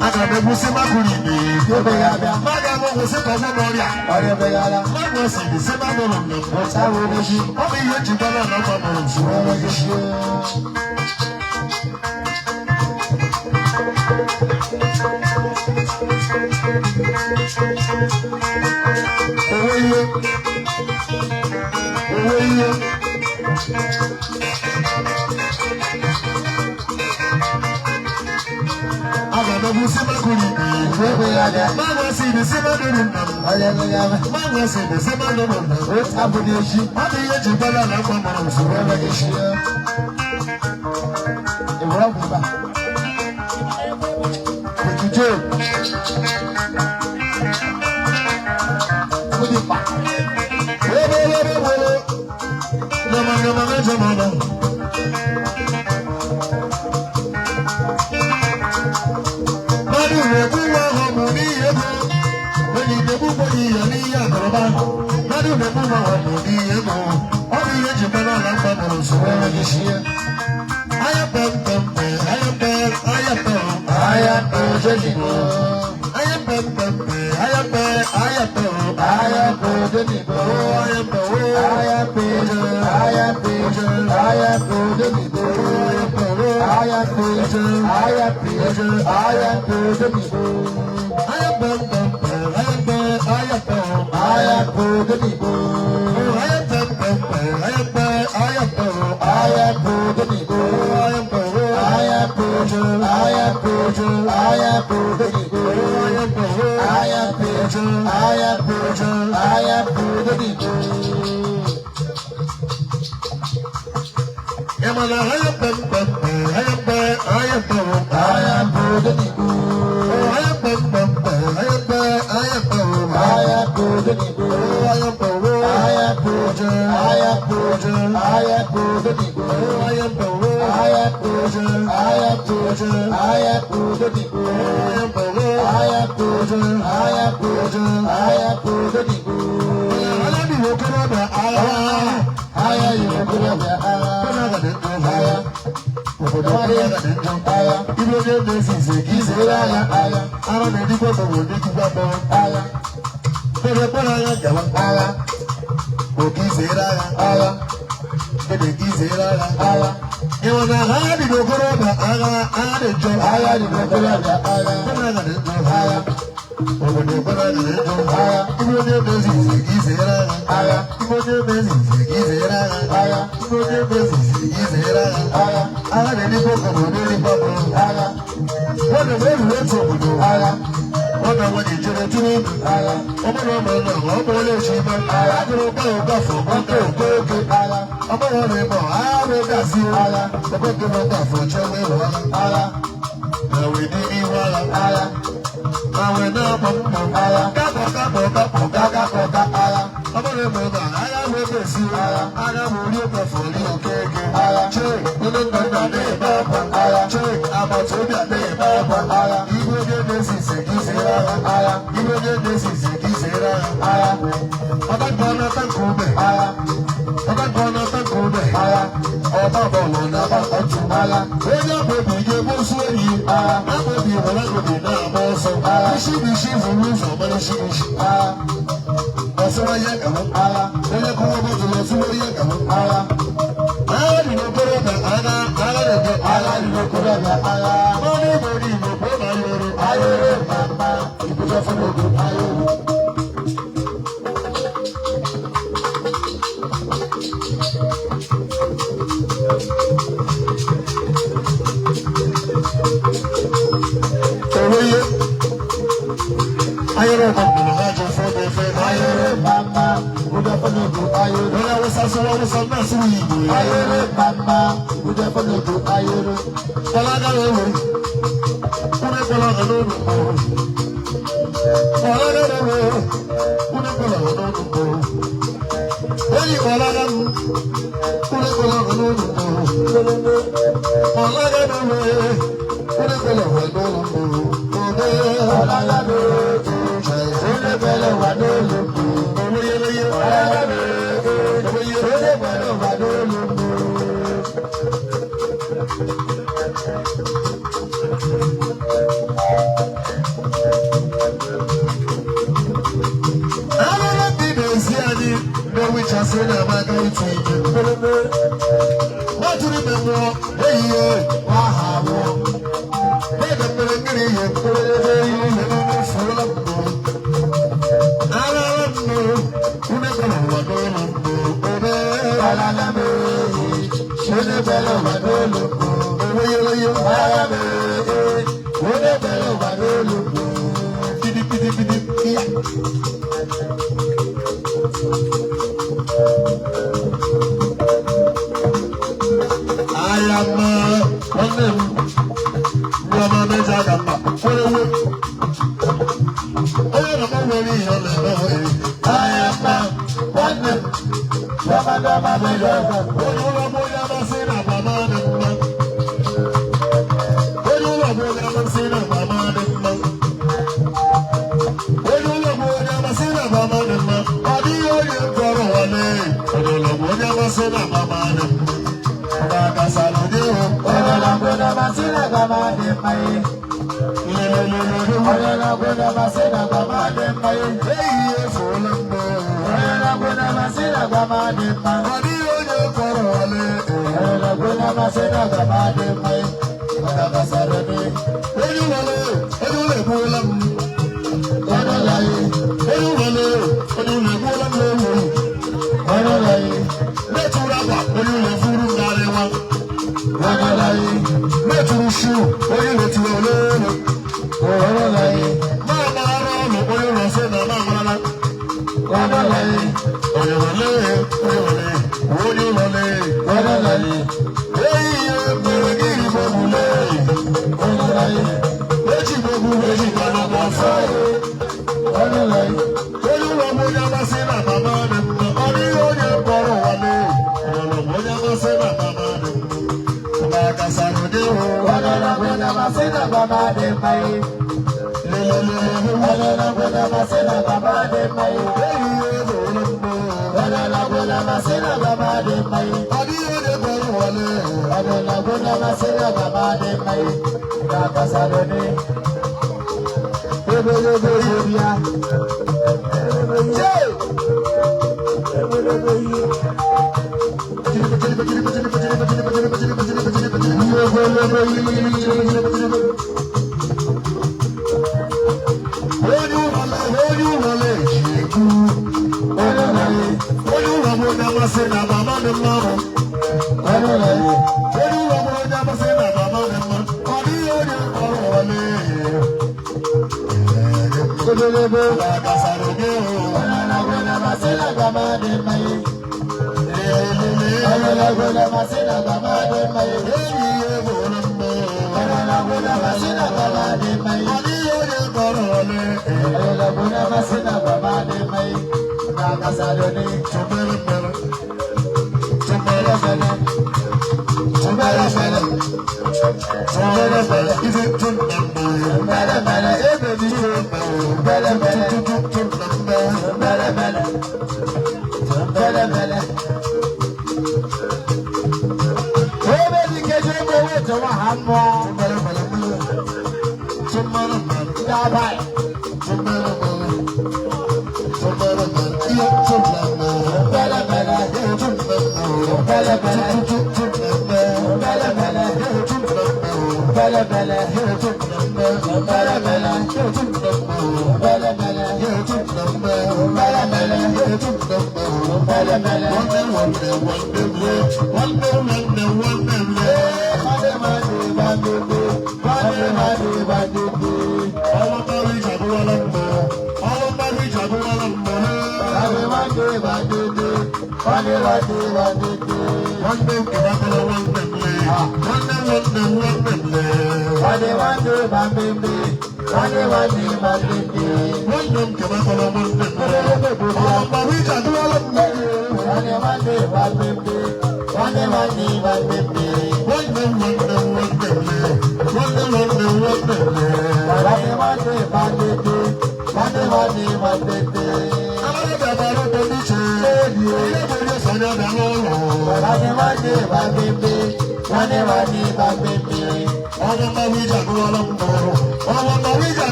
Aga m egwu si makụrụ ibe. Igwe ekweghị abịa. Mmadụ agwụ si ka ọgbọ n'ọrịa. Ọrịa ekweghị ala. Mmadụ asị dị si makụrụ nne m. Ọcha bụ n'ezi. Ọ bụ ihe njikwala ala mba mụrụ nsogbu enweghị isi. Owe ihe. Owe ihe. Aga m egwu si makụrụ ibe. Igwe ekweghị abịa. Mmadụ asị dị si makụrụ nne m. Ọrịa ekweghị abịa. Mmadụ asị dị si makụrụ nne m. Ọcha bụ n'ezi. Ọ bụ ihe njikwala ala mba mụrụ nsogbu enweghị isi. Ìwúrọ̀ bùbá. Òjijì. Kúdìpá. Webe webe webe. Nama nama nama nama. Mmadụ na-egbu nwa ahụ mụ n'ihi ego. Enyi na-egbu enyi ya n'ihi akụnụba. Mmadụ na-egbu nwa ahụ mụ n'ihi ego. Ọ bụ ihe njikwala ala mba mụrụ nsogbu enweghị isi. Aya pem pem pe, aya pe, aya pe, Aya òjòjìbò. aya pem pem pe, aya pe, aya pe, Aya òjòjìbò. aya pe, Aya pé. Aya pé. Aya òjòjìbò. aya pe, Aya pé. Aya pé. Aya òjòjìbò. aya pem pem pe, aya pe, aya pe, Aya òjòjìbò. aya pem pem pe, aya pe, aya pe, Aya òjòjìbò. aya pe, Aya pé. Aya pé. Aya òjòjìbò. aya pe, Aya pé. Aya pé. Aya òjòjìbò. Yamala aya pem pem pe, aya pe, aya pe, Aya òjòjìbò. aya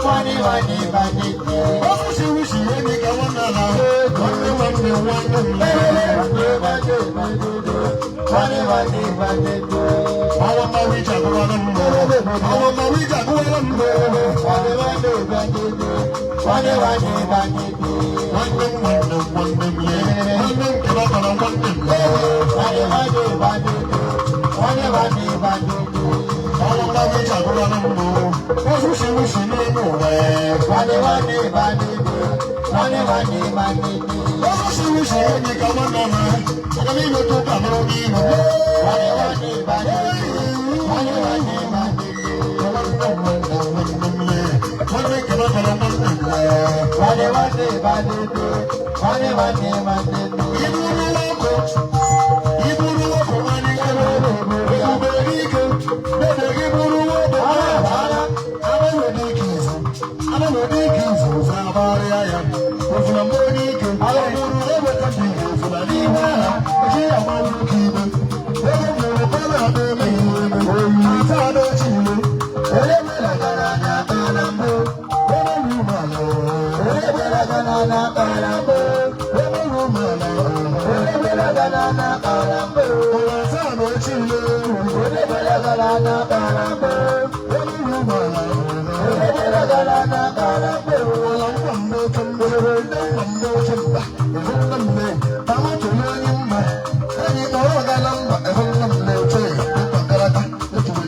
Nwanne nwanne nwanne. Ọfụsi wusi enyi ka nwanne ala. Nwanne nwanne nwanne m. Nwanne nwanne nwanne. Nwanne nwanne nwanne. Ọwọ́ mmawa ije agụwala m. Ọwọ́ mmawa ije agụwala m. Nwanne nwanne nwanne. Nwanne nwanne nwanne. Nwanne m nwanne m nwanne m lee. Nwanne m kere ọkara nwanne m lee. Nwanne nwanne nwanne. Nwanne nwanne nwanne. Ọwọ́ mmawa ije agụwala m. Ọfụsi wusi n'elu ụwa. Nwanne nwanne nwanne. Nwanne nwanne nwanne. Ọfụsi wusi enyi ka nwanne ala. Aga m imetụ ụka mụrụ gị ihu. Nwanne nwanne nwanne. Nwanne nwanne nwanne. Nwanne m lee. Nwanne kere ọkara nwanne m lee. Nwanne nwanne nwanne. Nwanne nwanne nwanne. Iburu nwoke nwanne ebube ike dede gị bụrụ nwoke agbanwe ike izu ụzọ agbarịa ya ofuna mgbe onye ike bụrụ eweta ndị ihe ofuna n'ihu agha ochi ya gbawa oke ibe ebe mụrụ kọla na-eme ihe eme ata na-echi ile Onye nwere gara na mbụ. ebe ruo ala Onye nwere gara na mbụ. ebe ruo ala Onye nwere gara na mbụ. ụwa taa na-echi ile Onye nwere gara na mbụ. ebe ruo ala Onye nwere gara na mbụ. Onye nwere gara na mbụ. Onye nwere gara na mbụ.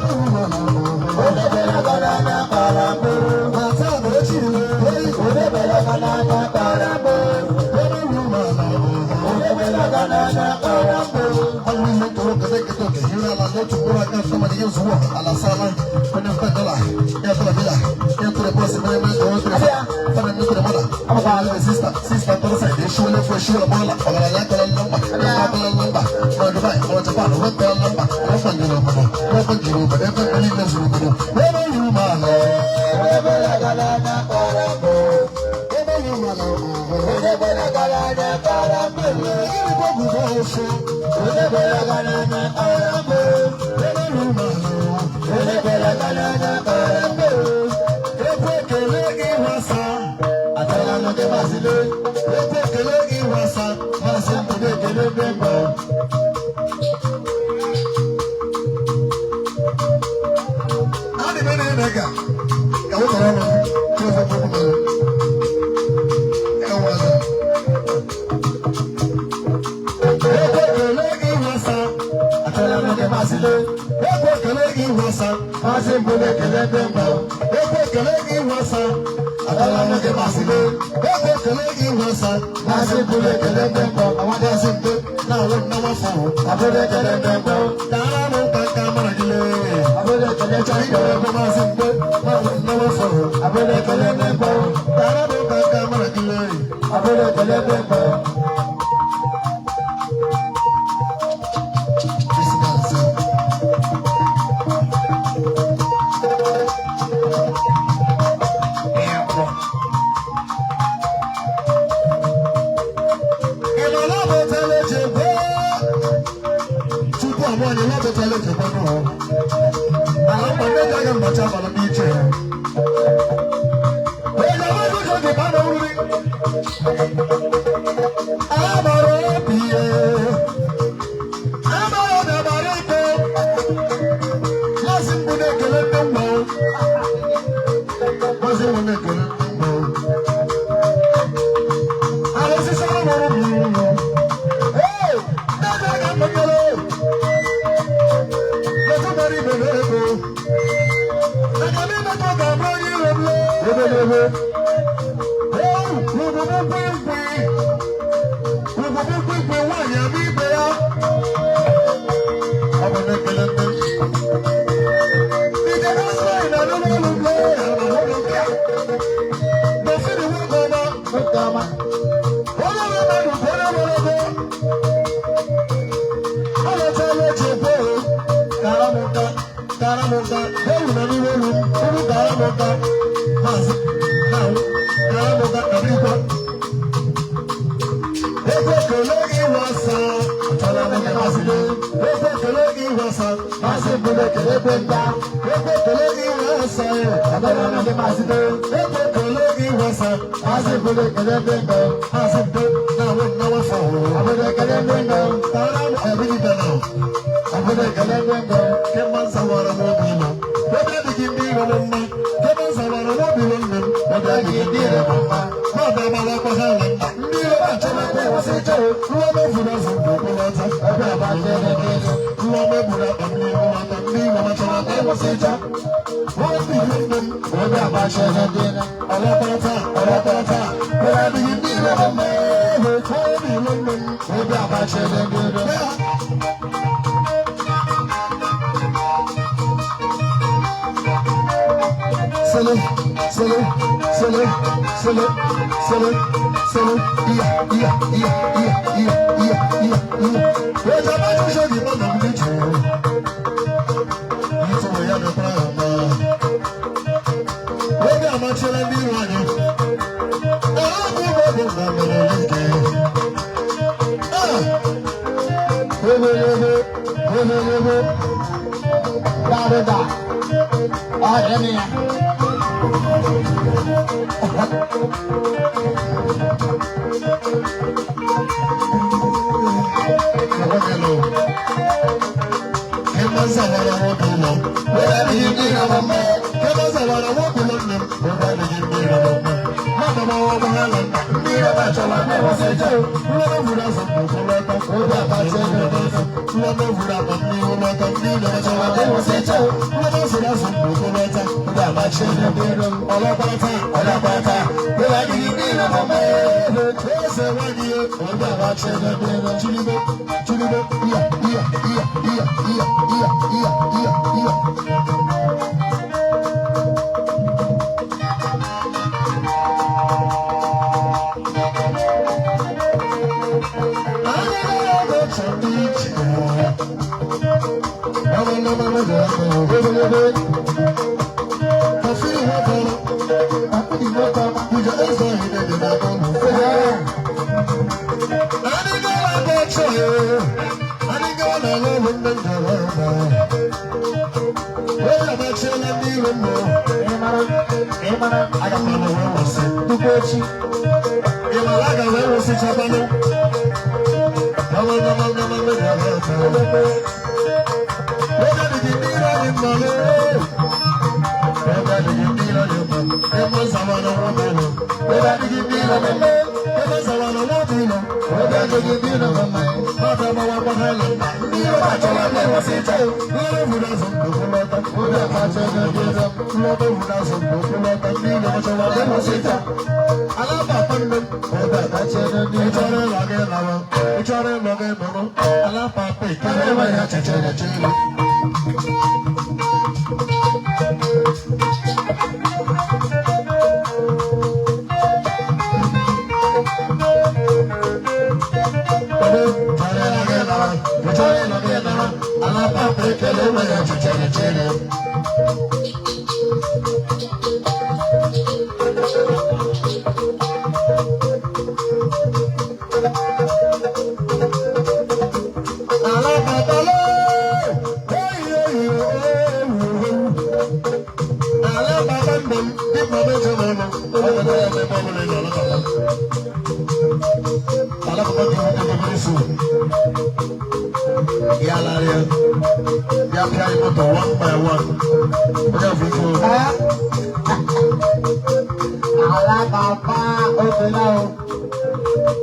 Onye nwere gara na mbụ. Onye nwere gara na mbụ. Onye nwere gara na mbụ. Onye nwere gara na mbụ. Onye nwere gara na mbụ. Onye nwere gara na mbụ. Ekwe ekele ịwasa. Atala n'oge masịrị. Ekwe ekele ịwasa. Masị mbụ na-ekele ndị mbụ. Adị m na-eme ka ka ọ tọrọ ọnụ ka ofe mkpụrụ mmiri. Ewaza. Ekwe ekele ịwasa. Atala n'oge masịrị. Ekwe ekele ịwasa. Masị mbụ na-ekele ndị mbụ. Ekwe ekele ịwasa. Atala n'oge masịrị. Ekwe ekele ịwasa. Masị mbụ na-ekele ndị mbụ. Awadị mbe na-awụ nnawa fọrọ. Abụrụ ekele ndị mbụ. Dara m ụka ka mara gị lee. Abụrụ ekele Chọrọ ndị ikele mbụ. ebe maazị mbe na-awụ nnawa fọrọ. Abụrụ ekele ndị mbụ. Dara m ụka ka mara gị lee. Abụrụ ekele ndị mbụ. Isi na-asị. Ị nọ n'ọbọtala echekwa? Tupu ọ mụọ anyị, n'ọbọtala echekwa nụ. Ala mgba ndị ji aga mbacha abalị n'iche. Onye amaghị ụzọ ji baa n'oriri. Amara obi ya. Amara obi agbara ike. Maazị mbụ na-ekele ndị mgba. Maazị mbụ na-ekele ndị mgba. Arụsịsị ọrụ mụrụ m. Ee, ndị aga mgbanyere. Metụ mara ibe n'ego. Aga m emetụ ga-abụ onye iro m lee. Ebelebe. Ee, ugwu m kwe nkwe. Ugwu m kwe nkwe nwaanyị ama ibe ya. Ọ bụ na-ekele ndị. Ije na-asị na anụ n'olu m lee. Ana m ụlọ nke a. N'ofiri nwoke ọma. Nwoke ọma. Onye nwe mmadụ bụ onye nwere ego. Ọ lọtala eji ekwe o, kara m nka.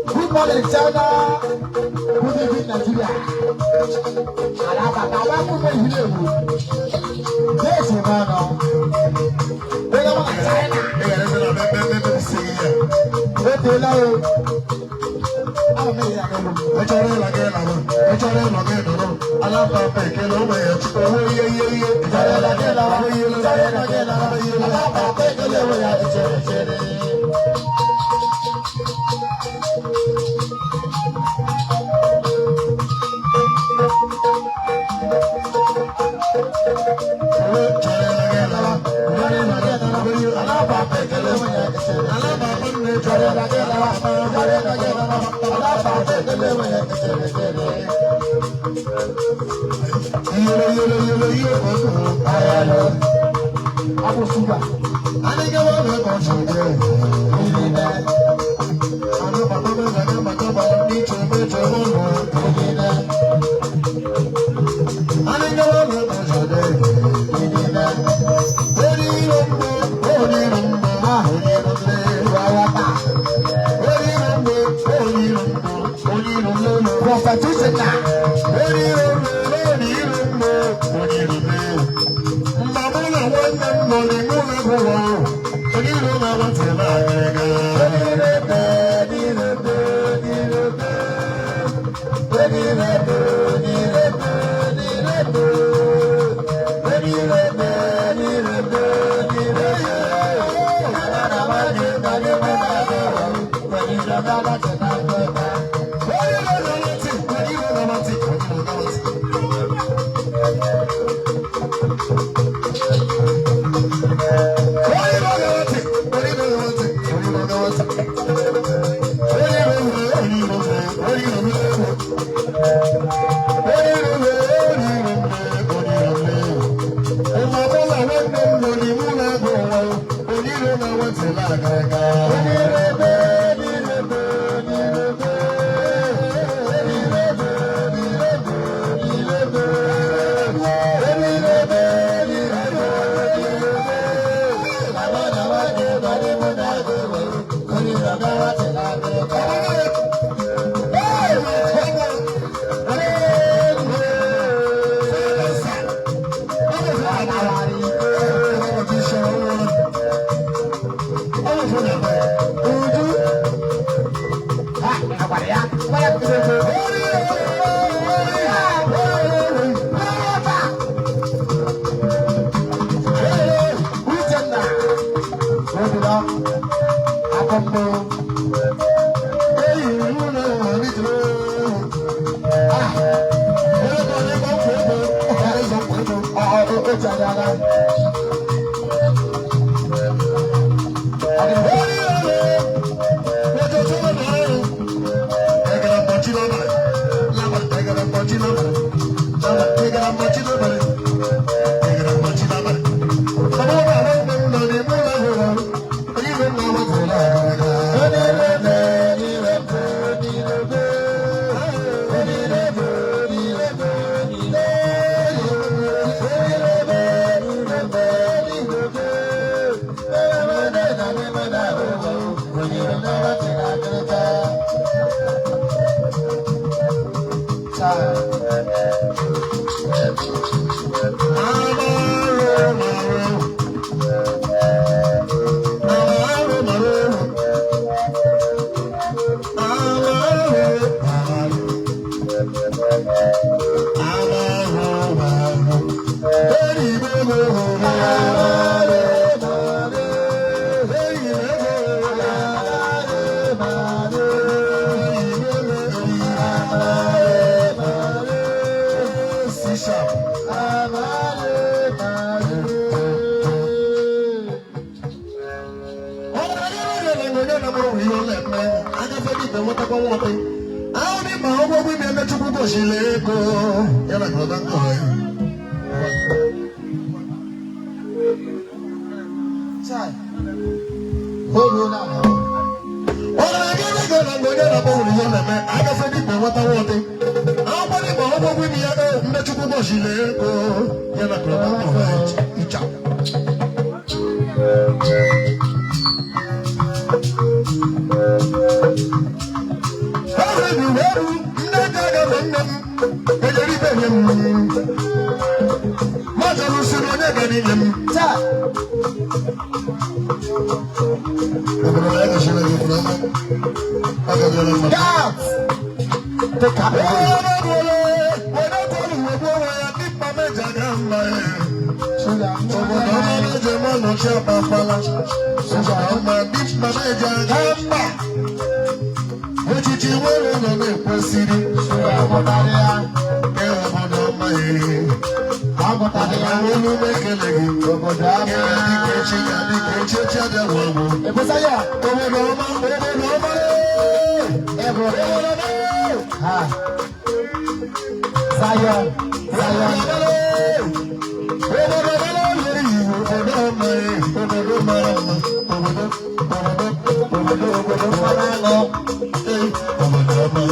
Good morning, China. Good evening, Nigeria. Agụtaghị ya. Olu mekele gị. Obodo ọma. Dịka echi ya dịka echi echi abịa gwụ agwụ. Ebusa ya. Obodo ọma, obodo ọma. Ebo. Obodo ọma. Ha. Zion. Zion. Obodo ọma lere iwu, obodo ọma, obodo mara mma, obodo, obodo, obodo, obodo Mmanụ aṅụ. Ee, obodo ọma,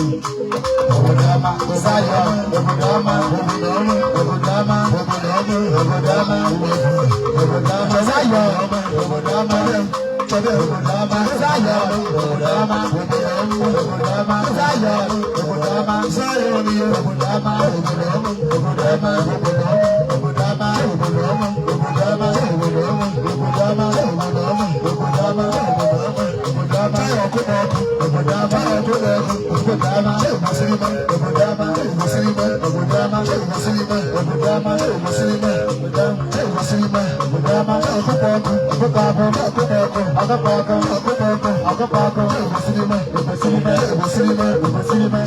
Obodo ọma. Zion. Obodo ọma. Obodo ọma, Obodo ọma. Obodo ọma, Obodo ọma. Obodo ọma. Zion. Obodo ọma. Chọbe, Obodo ọma. Zion. Obodo ọma. Obodo ọma, Obodo ọma. Zion. Obodo ọma. Zion, Obodo ọma. Obodo ọma, Obodo ọma. Obodo ọma, Obodo ọma. Obodo ọma, Obodo ọma. Obodo ọma, Obodo ọma. Obodo ọma, Obodo ọma. Obodo ọma, Obodo ọma. Táyà ọkụ na ọkụ, Obodo ọma. Táyà ọkụ na ọkụ, Obodo ọma. Ṣé ìmọ̀sílímà? Obodo ọma. Ṣé ìmọ̀sílímà? Obodo ọma. Ṣé ìmọ̀sílímà? Obodo ọma. Ṣé ìmọ̀sílímà? Obodo ọma. Ṣé ìmọ̀sílímà? Obodo ọma. Ṣé ọkụ ọkụ? Ọkụkọ ọkụ. Ṣé ọkụ ọkụ? Ọkụkọ ọkụ. Ṣé ọkụ ọkụ? Ọkụkọ ọkụ. Ṣé ìmọ̀sílímà? Ìmọ̀sílímà. Ṣé ìmọ̀sílímà? Ìmọ̀sílímà.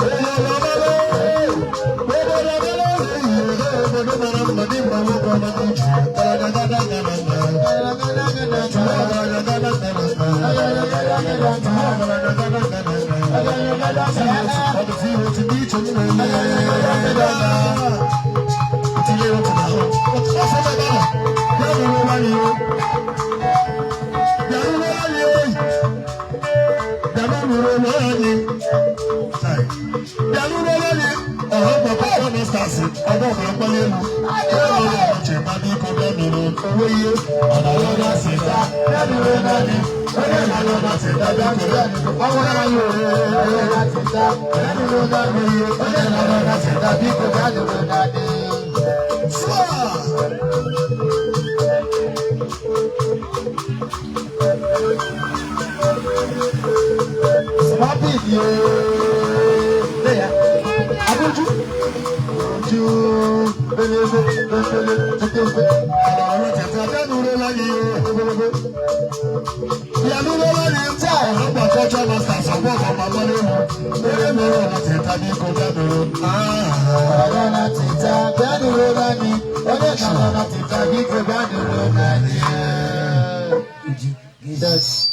Yes.